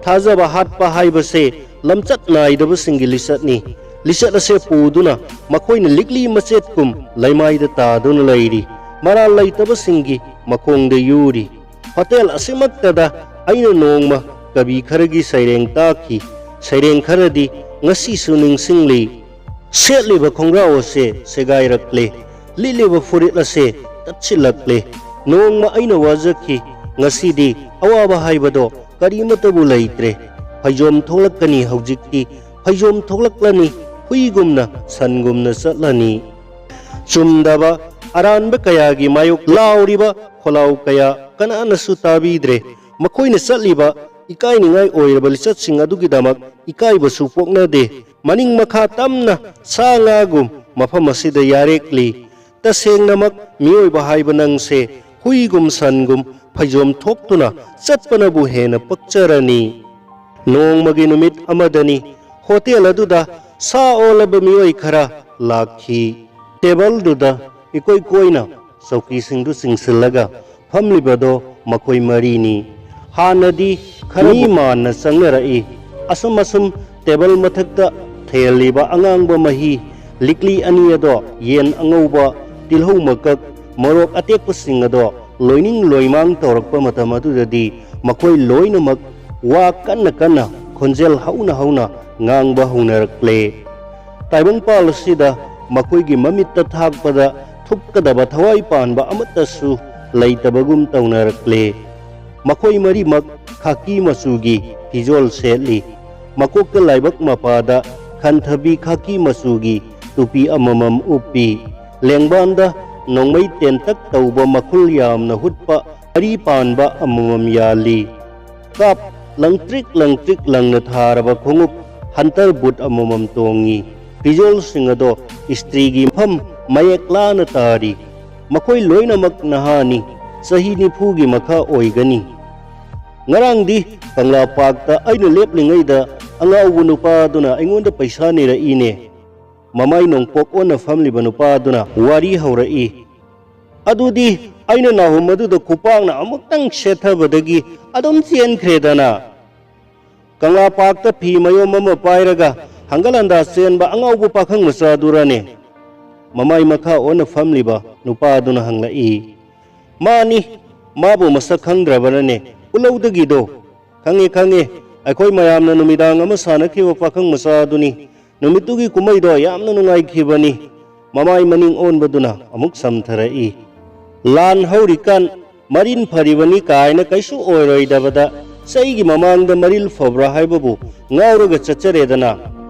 ꯊꯥꯖꯕ ꯍꯥꯠꯄ ꯍꯥꯏꯕꯁꯦ ꯂꯝꯆꯠ ꯅꯥꯏꯗꯕꯁꯤꯡꯒꯤ ꯂꯤꯆꯠꯅꯤ꯫ ꯂꯤꯆꯠ ꯑꯁꯦ ꯄꯨꯗꯨꯅ ꯃꯈꯣꯏꯅ ꯂꯤꯛꯂꯤ ꯃꯆꯦꯠꯀꯨꯝ ꯂꯩꯃꯥꯏꯗ ꯇꯥꯗꯨꯅ ꯂꯩꯔꯤ꯫ ꯃꯔꯥꯜ ꯂꯩꯇꯕꯁꯤꯡꯒꯤ ꯃꯈꯣꯡꯗ ꯌꯨꯔꯤ꯫ ꯍꯣꯇꯦꯜ ꯑꯁꯤꯃꯛꯇꯗ ꯑꯩꯅ ꯅꯣꯡꯃ ꯀꯕꯤ ꯈꯔꯒꯤ ꯁꯩꯔꯦꯡ ꯇꯥꯈꯤ꯫ ꯁꯩꯔꯦꯡ ꯈꯔꯗꯤ ꯉꯁꯤꯁꯨ ꯅꯤꯡꯁꯤꯡꯂꯤ꯫ ꯁꯦꯠꯂꯤꯕ ꯈꯣꯡꯒ꯭ꯔꯥꯎ ꯑꯁꯦ ꯁꯦꯒꯥꯏꯔꯛꯂꯦ꯫ ꯂꯤꯠꯂꯤꯕ ꯐꯨꯔꯤꯠ ꯑꯁꯦ ꯇꯠꯁꯤꯜꯂꯛꯂꯦ꯫ ꯅꯣꯡꯃ ꯑꯩꯅ ꯋꯥꯖꯈꯤ, ꯉꯁꯤꯗꯤ ꯑꯋꯥꯕ ꯍꯥꯏꯕꯗꯣ ꯀꯔꯤꯃꯠꯇꯕꯨ ꯂꯩꯇ꯭ꯔꯦ꯫ ꯐꯩꯖꯣꯝ ꯊꯣꯛꯂꯛꯀꯅꯤ ꯍꯧꯖꯤꯛꯇꯤ, ꯐꯩꯖꯣꯝ ꯊꯣꯛꯂꯛꯂꯅꯤ, ꯍꯨꯏꯒꯨꯝꯅ ꯁꯟꯒꯨꯝꯅ ꯆꯠꯂꯅꯤ꯫ ꯆꯨꯝꯗꯕ ꯑꯔꯥꯟꯕ ꯀꯌꯥꯒꯤ ꯃꯥꯌꯣꯛ ꯂꯥꯎꯔꯤꯕ ꯈꯣꯜꯂꯥꯎ ꯀꯌꯥ ꯀꯅꯥꯅꯁꯨ ꯇꯥꯕꯤꯗ꯭ꯔꯦ꯫ ꯃꯈꯣꯏꯅ ꯆꯠꯂꯤꯕ ꯏꯀꯥꯏꯅꯤꯡꯉꯥꯏ ꯑꯣꯏꯔꯕ ꯂꯤꯆꯠꯁꯤꯡ ꯑꯗꯨꯒꯤꯗꯃꯛ ꯏꯀꯥꯏꯕꯁꯨ ꯄꯣꯛꯅꯗꯦ꯫ ꯃꯅꯤꯡ ꯃꯈꯥ ꯇꯝꯅ ꯁꯥ ꯉꯥꯒꯨꯝ ꯃꯐꯝ ꯑꯁꯤꯗ ꯌꯥꯔꯦꯛꯂꯤ꯫ ꯇꯁꯦꯡꯅꯃꯛ ꯃꯤꯑꯣꯏꯕ ꯍꯥꯏꯕ ꯅꯪꯁꯦ ꯍꯨꯏꯒꯨꯝ ꯁꯟꯒꯨꯝ ꯐꯩꯖꯣꯝ ꯊꯣꯛꯇꯨꯅ ꯆꯠꯄꯅꯕꯨ ꯍꯦꯟꯅ ꯄꯛꯆꯔꯅꯤ꯫ ꯅꯣꯡꯃꯒꯤ ꯅꯨꯃꯤꯠ ꯑꯃꯗꯅꯤ ꯍꯣꯇꯦꯜ ꯑꯗꯨꯗ ꯁꯥ ꯑꯣꯜꯂꯕ ꯃꯤꯑꯣꯏ ꯈꯔ ꯂꯥꯛꯈꯤ꯫ ꯇꯦꯕꯜꯗꯨꯗ ꯏꯀꯣꯏ ꯀꯣꯏꯅ ꯆꯧꯀꯤꯁꯤꯡꯗꯨ ꯆꯤꯡꯁꯤꯜꯂꯒ ꯐꯝꯂꯤꯕꯗꯣ ꯃꯈꯣꯏ ꯃꯔꯤꯅꯤ꯫ ꯍꯥꯟꯅꯗꯤ ꯈꯔ ꯃꯤ ꯃꯥꯟꯅ ꯆꯪꯅꯔꯛꯏ꯫ ꯑꯁꯨꯝ ꯑꯁꯨꯝ ꯇꯦꯕꯜ ꯃꯊꯛꯇ ꯊꯦꯜꯂꯤꯕ ꯑꯉꯥꯡꯕ ꯃꯍꯤ ꯂꯤꯛꯂꯤ ꯑꯅꯤ ꯑꯗꯣ ꯌꯦꯟ ꯑꯉꯧꯕ, ꯇꯤꯜꯍꯧ ꯃꯀꯛ, ꯃꯣꯔꯣꯛ ꯑꯇꯦꯛꯄꯁꯤꯡ ꯑꯗꯣ ꯂꯣꯏꯅꯤꯡ ꯂꯣꯏꯃꯥꯡ ꯇꯧꯔꯛꯄ ꯃꯇꯝ ꯑꯗꯨꯗꯗꯤ ꯃꯈꯣꯏ ꯂꯣꯏꯅꯃꯛ ꯋꯥ ꯀꯟꯅ ꯀꯟꯅ ꯈꯣꯟꯖꯦꯜ ꯍꯧꯅ ꯍꯧꯅ ꯉꯥꯡꯕ ꯍꯧꯅꯔꯛꯂꯦ꯫ ꯇꯥꯏꯕꯪꯄꯥꯜ ꯑꯁꯤꯗ ꯃꯈꯣꯏꯒꯤ ꯃꯃꯤꯠꯇ ꯊꯥꯛꯄꯗ ꯊꯨꯞꯀꯗꯕ ꯊꯋꯥꯏ ꯄꯥꯟꯕ ꯑꯃꯠꯇꯁꯨ ꯂꯩꯇꯕꯒꯨꯝ ꯇꯧꯅꯔꯛꯂꯦ꯫ ꯃꯈꯣꯏ ꯃꯔꯤꯃꯛ ꯈꯥꯀꯤ ꯃꯆꯨꯒꯤ ꯐꯤꯖꯣꯜ ꯁꯦꯠꯂꯤ꯫ ꯃꯀꯣꯛꯇ ꯂꯥꯏꯕꯛ ꯃꯄꯥꯗ ꯈꯟꯊꯕꯤ ꯈꯥꯀꯤ ꯃꯆꯨꯒꯤ ꯇꯨꯄꯤ ꯑꯃꯃꯝ ꯎꯞꯄꯤ꯫ ꯂꯦꯡꯕꯥꯟꯗ ꯅꯣꯡꯃꯩ ꯇꯦꯟꯇꯛ ꯇꯧꯕ ꯃꯈꯨꯜ ꯌꯥꯝꯅ ꯍꯨꯠꯄ ꯃꯔꯤ ꯄꯥꯟꯕ ꯑꯃꯃꯝ ꯌꯥꯜꯂꯤ꯫ ꯀꯥꯞ ꯂꯪꯇ꯭ꯔꯤꯛ ꯂꯪꯇ꯭ꯔꯤꯛ ꯂꯪꯅ ꯊꯥꯔꯕ ꯈꯣꯡꯎꯞ ꯍꯟꯇꯔ ꯕꯨꯠ ꯑꯃꯃꯝ ꯇꯣꯡꯉꯤ꯫ ꯐꯤꯖꯣꯜꯁꯤꯡ ꯑꯗꯣ ꯏꯁꯇ꯭ꯔꯤꯒꯤ ꯃꯐꯝ ꯃꯌꯦꯛ ꯂꯥꯅ ꯇꯥꯔꯤ꯫ ꯃꯈꯣꯏ ꯂꯣꯏꯅꯃꯛ ꯅꯍꯥꯅꯤ, ꯆꯍꯤ ꯅꯤꯐꯨꯒꯤ ꯃꯈꯥ ꯑꯣꯏꯒꯅꯤ꯫ ꯉꯔꯥꯡꯗꯤ ꯀꯪꯂꯥ ꯄꯥꯔꯛꯇ ꯑꯩꯅ ꯂꯦꯞꯂꯤꯉꯩꯗ ꯑꯉꯥꯎꯕ ꯅꯨꯄꯥ ꯑꯗꯨꯅ ꯑꯩꯉꯣꯟꯗ ꯄꯩꯁꯥ ꯅꯤꯔꯛꯏꯅꯦ꯫ ꯃꯃꯥꯏ ꯅꯣꯡꯄꯣꯛ ꯑꯣꯟꯅ ꯐꯝꯂꯤꯕ ꯅꯨꯄꯥ ꯑꯗꯨꯅ ꯋꯥꯔꯤ ꯍꯧꯔꯛꯏ꯫ ꯑꯗꯨꯗꯤ ꯑꯩꯅ ꯅꯥꯍꯨꯝ ꯑꯗꯨꯗ ꯈꯨꯄꯥꯛꯅ ꯑꯃꯨꯛꯇꯪ ꯁꯦꯠꯊꯕꯗꯒꯤ ꯑꯗꯨꯝ ꯆꯦꯟꯈ꯭ꯔꯦꯗꯅ꯫ ꯀꯪꯂꯥ ꯄꯥꯔꯛꯇ ꯐꯤ ꯃꯌꯣꯝ ꯑꯃ ꯄꯥꯏꯔꯒ ꯍꯪꯒꯠ ꯍꯟꯗꯥ ꯆꯦꯟꯕ ꯑꯉꯥꯎꯕ ꯄꯥꯈꯪ ꯃꯆꯥꯗꯨꯔꯅꯦ? ꯃꯃꯥꯏ ꯃꯈꯥ ꯑꯣꯟꯅ ꯐꯝꯂꯤꯕ ꯅꯨꯄꯥ ꯑꯗꯨꯅ ꯍꯪꯂꯛꯏ꯫ ꯃꯥꯅꯤ, ꯃꯥꯕꯨ ꯃꯁꯛ ꯈꯪꯗ꯭ꯔꯕꯅꯅꯦ, ꯎꯂꯧꯗꯒꯤꯗꯣ꯫ ꯈꯪꯉꯦ, ꯈꯪꯉꯦ, ꯑꯩꯈꯣꯏ ꯃꯌꯥꯝꯅ ꯅꯨꯃꯤꯗꯥꯡ ꯑꯃ ꯁꯥꯟꯅꯈꯤꯕ ꯄꯥꯈꯪ ꯃꯆꯥ ꯑꯗꯨꯅꯤ꯫ ꯅꯨꯃꯤꯠꯇꯨꯒꯤ ꯀꯨꯝꯍꯩꯗꯣ ꯌꯥꯝꯅ ꯅꯨꯡꯉꯥꯏꯈꯤꯕꯅꯤ꯫ ꯃꯃꯥꯏ ꯃꯅꯤꯡ ꯑꯣꯟꯕꯗꯨꯅ ꯑꯃꯨꯛ ꯁꯝꯊꯔꯛꯏ꯫ ꯂꯥꯟ ꯍꯧꯔꯤꯀꯥꯟ ꯃꯔꯤꯟ ꯐꯔꯤꯕꯅꯤ ꯀꯥꯏꯅ ꯀꯩꯁꯨ ꯑꯣꯏꯔꯣꯏꯗꯕꯗ, ꯆꯩꯒꯤ ꯃꯃꯥꯡꯗ ꯃꯔꯤꯜ ꯐꯕ꯭ꯔꯥ ꯍꯥꯏꯕꯕꯨ ꯉꯥꯎꯔꯒ ꯆꯠꯆꯔꯦꯗꯅ꯫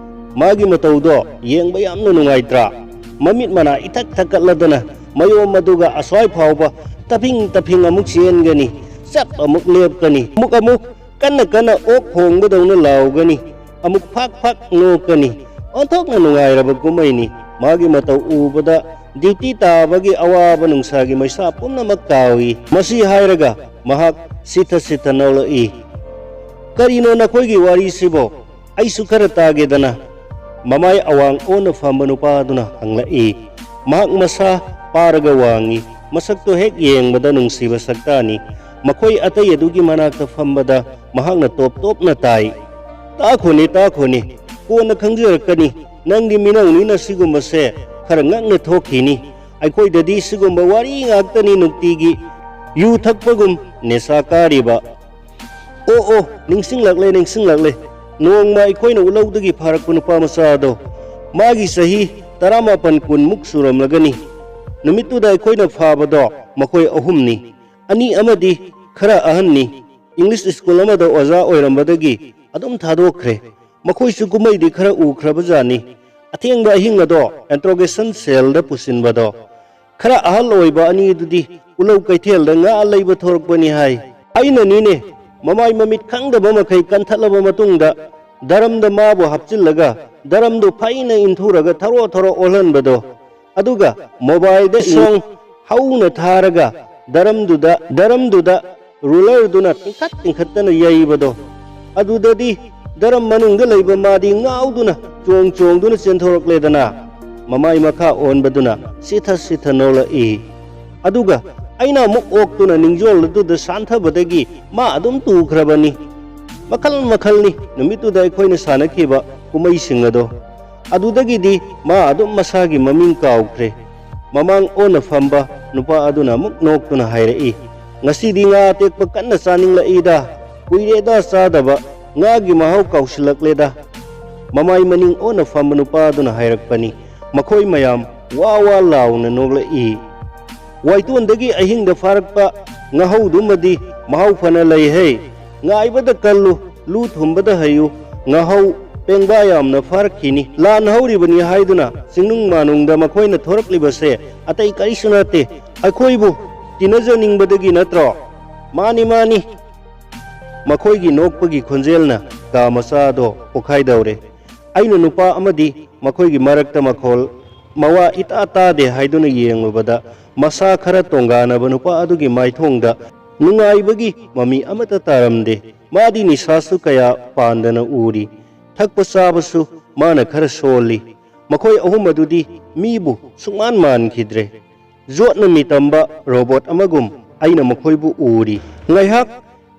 ꯃꯥꯒꯤ ꯃꯇꯧꯗꯣ ꯌꯦꯡꯕ ꯌꯥꯝꯅ ꯅꯨꯡꯉꯥꯏꯇ꯭ꯔꯥ? ꯃꯃꯤꯠ ꯃꯅꯥ ꯏꯊꯛ ꯊꯛꯀꯠꯂꯗꯅ ꯃꯌꯣꯝ ꯑꯗꯨꯒ ꯑꯁ꯭ꯋꯥꯏ ꯐꯥꯎꯕ ꯇꯞꯐꯤꯡ ꯇꯞꯐꯤꯡ ꯑꯃꯨꯛ ꯆꯦꯟꯒꯅꯤ, ꯆꯞ ꯑꯃꯨꯛ ꯂꯦꯞꯀꯅꯤ, ꯑꯃꯨꯛ ꯑꯃꯨꯛ ꯀꯟꯅ ꯀꯟꯅ ꯑꯣꯛ ꯈꯣꯡꯕꯗꯧꯅ ꯂꯥꯎꯒꯅꯤ, ꯑꯃꯨꯛ ꯐꯥꯛ ꯐꯥꯛ ꯅꯣꯛꯀꯅꯤ꯫ ꯑꯣꯟꯊꯣꯛꯅ ꯅꯨꯡꯉꯥꯏꯔꯕ ꯀꯨꯝꯍꯩꯅꯤ꯫ ꯃꯥꯒꯤ ꯃꯇꯧ ꯎꯕꯗ ꯗ꯭ꯌꯨꯇꯤ ꯇꯥꯕꯒꯤ ꯑꯋꯥꯕ ꯅꯨꯡꯁꯥꯒꯤ ꯃꯩꯁꯥ ꯄꯨꯝꯅꯃꯛ ꯀꯥꯎꯏ꯫ ꯃꯁꯤ ꯍꯥꯏꯔꯒ ꯃꯍꯥꯛ ꯁꯤꯊ ꯁꯤꯊ ꯅꯣꯛꯂꯛꯏ꯫ "ꯀꯔꯤꯅꯣ ꯅꯈꯣꯏꯒꯤ ꯋꯥꯔꯤꯁꯤꯕꯣ? ꯑꯩꯁꯨ ꯈꯔ ꯇꯥꯒꯦꯗꯅ꯫" ꯃꯃꯥꯏ ꯑꯋꯥꯡ ꯑꯣꯟꯅ ꯐꯝꯕ ꯅꯨꯄꯥ ꯑꯗꯨꯅ ꯍꯪꯂꯛꯏ꯫ ꯃꯍꯥꯛ ꯃꯁꯥ ꯄꯥꯔꯒ ꯋꯥꯡꯏ꯫ ꯃꯁꯛꯇꯣ ꯍꯦꯛ ꯌꯦꯡꯕꯗ ꯅꯨꯡꯁꯤꯕ ꯁꯛꯇꯥꯅꯤ꯫ ꯃꯈꯣꯏ ꯑꯇꯩ ꯑꯗꯨꯒꯤ ꯃꯅꯥꯛꯇ ꯐꯝꯕꯗ ꯃꯍꯥꯛꯅ ꯇꯣꯞ ꯇꯣꯞꯅ ꯇꯥꯏ꯫ "ꯇꯥꯈꯣꯅꯦ, ꯇꯥꯈꯣꯅꯦ, ꯀꯣꯟꯅ ꯈꯪꯖꯔꯛꯀꯅꯤ꯫ ꯅꯪꯗꯤ ꯃꯤꯅꯧꯅꯤꯅ ꯁꯤꯒꯨꯝꯕꯁꯦ ꯈꯔ ꯉꯛꯅ ꯊꯣꯛꯈꯤꯅꯤ꯫ ꯑꯩꯈꯣꯏꯗꯗꯤ ꯁꯤꯒꯨꯝꯕ ꯋꯥꯔꯤ ꯉꯥꯛꯇꯅꯤ ꯅꯨꯡꯇꯤꯒꯤ꯫ ꯌꯨ ꯊꯛꯄꯒꯨꯝ ꯅꯦꯁꯥ ꯀꯥꯔꯤꯕ꯫" "ꯑꯣ, ꯑꯣ, ꯅꯤꯡꯁꯤꯡꯂꯛꯂꯦ, ꯅꯤꯡꯁꯤꯡꯂꯛꯂꯦ꯫ ꯅꯣꯡꯃ ꯑꯩꯈꯣꯏꯅ ꯎꯂꯧꯗꯒꯤ ꯐꯥꯔꯛꯄ ꯅꯨꯄꯥ ꯃꯆꯥꯗꯣ, ꯃꯥꯒꯤ ꯆꯍꯤ ꯇꯔꯥꯃꯥꯄꯟ ꯀꯨꯟꯃꯨꯛ ꯁꯨꯔꯝꯂꯒꯅꯤ꯫ ꯅꯨꯃꯤꯠꯇꯨꯗ ꯑꯩꯈꯣꯏꯅ ꯐꯥꯕꯗꯣ ꯃꯈꯣꯏ ꯑꯍꯨꯝꯅꯤ꯫ ꯑꯅꯤ ꯑꯃꯗꯤ ꯈꯔ ꯑꯍꯟꯅꯤ꯫ ꯏꯪꯂꯤꯁ ꯁ꯭ꯀꯨꯜ ꯑꯃꯗ ꯑꯣꯖꯥ ꯑꯣꯏꯔꯝꯕꯗꯒꯤ ꯑꯗꯨꯝ ꯊꯥꯗꯣꯛꯈ꯭ꯔꯦ꯫ ꯃꯈꯣꯏꯁꯨ ꯀꯨꯝꯍꯩꯗꯤ ꯈꯔ ꯎꯈ꯭ꯔꯕꯖꯥꯠꯅꯤ꯫ ꯑꯊꯦꯡꯕ ꯑꯍꯤꯡ ꯑꯗꯣ interrogation cellꯗ ꯄꯨꯁꯤꯟꯕꯗꯣ꯫ ꯈꯔ ꯑꯍꯜ ꯑꯣꯏꯕ ꯑꯅꯤꯗꯨꯗꯤ ꯎꯂꯧ ꯀꯩꯊꯦꯜꯗ ꯉꯥ ꯂꯩꯕ ꯊꯣꯔꯛꯄꯅꯤ ꯍꯥꯏ꯫ ꯑꯩꯅꯅꯤꯅꯦ, ꯃꯃꯥꯏ ꯃꯃꯤꯠ ꯈꯪꯗꯕ ꯃꯈꯩ ꯀꯟꯊꯠꯂꯕ ꯃꯇꯨꯡꯗ ꯗꯔꯝꯗ ꯃꯥꯕꯨ ꯍꯥꯞꯆꯤꯜꯂꯒ ꯗꯔꯝꯗꯨ ꯐꯩꯅ ꯏꯟꯊꯨꯔꯒ ꯊꯔꯣ ꯊꯔꯣ ꯑꯣꯜꯍꯟꯕꯗꯣ꯫ ꯑꯗꯨꯒ mobileꯗ ꯏꯁꯣꯡ ꯍꯧꯅ ꯊꯥꯔꯒ ꯗꯔꯝꯗꯨꯗ, ꯗꯔꯝꯗꯨꯗ rulerꯗꯨꯅ ꯇꯤꯡꯈꯠ ꯇꯤꯡꯈꯠꯇꯅ ꯌꯩꯕꯗꯣ꯫ ꯑꯗꯨꯗꯗꯤ ꯗꯔꯝ ꯃꯅꯨꯡꯗ ꯂꯩꯕ ꯃꯥꯗꯤ ꯉꯥꯎꯗꯨꯅ ꯆꯣꯡ ꯆꯣꯡꯗꯨꯅ ꯆꯦꯟꯊꯣꯔꯛꯂꯦꯗꯅ꯫ ꯃꯃꯥꯏ ꯃꯈꯥ ꯑꯣꯟꯕꯗꯨꯅ ꯁꯤꯊ ꯁꯤꯊ ꯅꯣꯛꯂꯛꯏ꯫ ꯑꯗꯨꯒ ꯑꯩꯅ ꯑꯃꯨꯛ ꯑꯣꯛꯇꯨꯅ ꯅꯤꯡꯖꯣꯜ ꯑꯗꯨꯗ ꯁꯥꯟꯊꯕꯗꯒꯤ ꯃꯥ ꯑꯗꯨꯝ ꯇꯨꯈ꯭ꯔꯕꯅꯤ꯫ ꯃꯈꯜ ꯃꯈꯜꯅꯤ ꯅꯨꯃꯤꯠꯇꯨꯗ ꯑꯩꯈꯣꯏꯅ ꯁꯥꯟꯅꯈꯤꯕ ꯀꯨꯝꯍꯩꯁꯤꯡ ꯑꯗꯣ꯫ ꯑꯗꯨꯗꯒꯤꯗꯤ ꯃꯥ ꯑꯗꯨꯝ ꯃꯁꯥꯒꯤ ꯃꯃꯤꯡ ꯀꯥꯎꯈ꯭ꯔꯦ꯫ ꯃꯃꯥꯡ ꯑꯣꯟꯅ ꯐꯝꯕ ꯅꯨꯄꯥ ꯑꯗꯨꯅ ꯑꯃꯨꯛ ꯅꯣꯛꯇꯨꯅ ꯍꯥꯏꯔꯛꯏ, "ꯉꯁꯤꯗꯤ ꯉꯥ ꯑꯇꯦꯛꯄ ꯀꯟꯅ ꯆꯥꯅꯤꯡꯂꯛꯏꯗ, ꯀꯨꯏꯔꯦꯗ ꯆꯥꯗꯕ, ꯉꯥꯒꯤ ꯃꯍꯥꯎ ꯀꯥꯎꯁꯤꯜꯂꯛꯂꯦꯗ꯫" ꯃꯃꯥꯏ ꯃꯅꯤꯡ ꯑꯣꯟꯅ ꯐꯝꯕ ꯅꯨꯄꯥ ꯑꯗꯨꯅ ꯍꯥꯏꯔꯛꯄꯅꯤ꯫ ꯃꯈꯣꯏ ꯃꯌꯥꯝ ꯋꯥ ꯋꯥ ꯂꯥꯎꯅ ꯅꯣꯛꯂꯛꯏ꯫ ꯋꯥꯏꯇꯣꯟꯗꯒꯤ ꯑꯍꯤꯡꯗ ꯐꯥꯔꯛꯄ ꯉꯥꯍꯧꯗꯨꯃꯗꯤ ꯃꯍꯥꯎ ꯐꯅ ꯂꯩꯍꯦ꯫ ꯉꯥꯏꯕꯗ ꯀꯜꯂꯨ, ꯂꯨ ꯊꯨꯝꯕꯗ ꯍꯩꯌꯨ, ꯉꯥꯍꯧ ꯄꯦꯡꯕꯥ ꯌꯥꯝꯅ ꯐꯥꯔꯛꯈꯤꯅꯤ꯫ ꯂꯥꯟ ꯍꯧꯔꯤꯕꯅꯤ ꯍꯥꯏꯗꯨꯅ ꯆꯤꯡꯅꯨꯡ ꯃꯥꯅꯨꯡꯗ ꯃꯈꯣꯏꯅ ꯊꯣꯔꯛꯂꯤꯕꯁꯦ ꯑꯇꯩ ꯀꯔꯤꯁꯨ ꯅꯠꯇꯦ, ꯑꯩꯈꯣꯏꯕꯨ ꯇꯤꯟꯅꯖꯅꯤꯡꯕꯗꯒꯤ ꯅꯠꯇ꯭ꯔꯣ? ꯃꯥꯅꯤ, ꯃꯥꯅꯤ, ꯃꯈꯣꯏꯒꯤ ꯅꯣꯛꯄꯒꯤ ꯈꯣꯟꯖꯦꯜꯅ ꯀꯥ ꯃꯆꯥꯗꯣ ꯄꯣꯈꯥꯏꯗꯧꯔꯦ꯫ ꯑꯩꯅ ꯅꯨꯄꯥ ꯑꯃꯗꯤ ꯃꯈꯣꯏꯒꯤ ꯃꯔꯛꯇ ꯃꯈꯣꯜ ꯃꯋꯥ ꯏꯇꯥ ꯇꯥꯗꯦ ꯍꯥꯏꯗꯨꯅ ꯌꯦꯡꯂꯨꯕꯗ, ꯃꯁꯥ ꯈꯔ ꯇꯣꯡꯒꯥꯅꯕ ꯅꯨꯄꯥ ꯑꯗꯨꯒꯤ ꯃꯥꯏꯊꯣꯡꯗ ꯅꯨꯡꯉꯥꯏꯕꯒꯤ ꯃꯃꯤ ꯑꯃꯠꯇ ꯇꯥꯔꯝꯗꯦ꯫ ꯃꯥꯗꯤ ꯅꯤꯁꯥꯁꯨ ꯀꯌꯥ ꯄꯥꯟꯗꯅ ꯎꯔꯤ꯫ ꯊꯛꯄ ꯆꯥꯕꯁꯨ ꯃꯥꯅ ꯈꯔ ꯁꯣꯜꯂꯤ꯫ ꯃꯈꯣꯏ ꯑꯍꯨꯝ ꯑꯗꯨꯗꯤ ꯃꯤꯕꯨ ꯁꯨꯡꯃꯥꯟ ꯃꯥꯟꯈꯤꯗ꯭ꯔꯦ꯫ ꯌꯣꯠꯅ ꯃꯤꯇꯝꯕ ꯔꯣꯕꯣꯠ ꯑꯃꯒꯨꯝ ꯑꯩꯅ ꯃꯈꯣꯏꯕꯨ ꯎꯔꯤ꯫ ꯉꯥꯏꯍꯥꯛ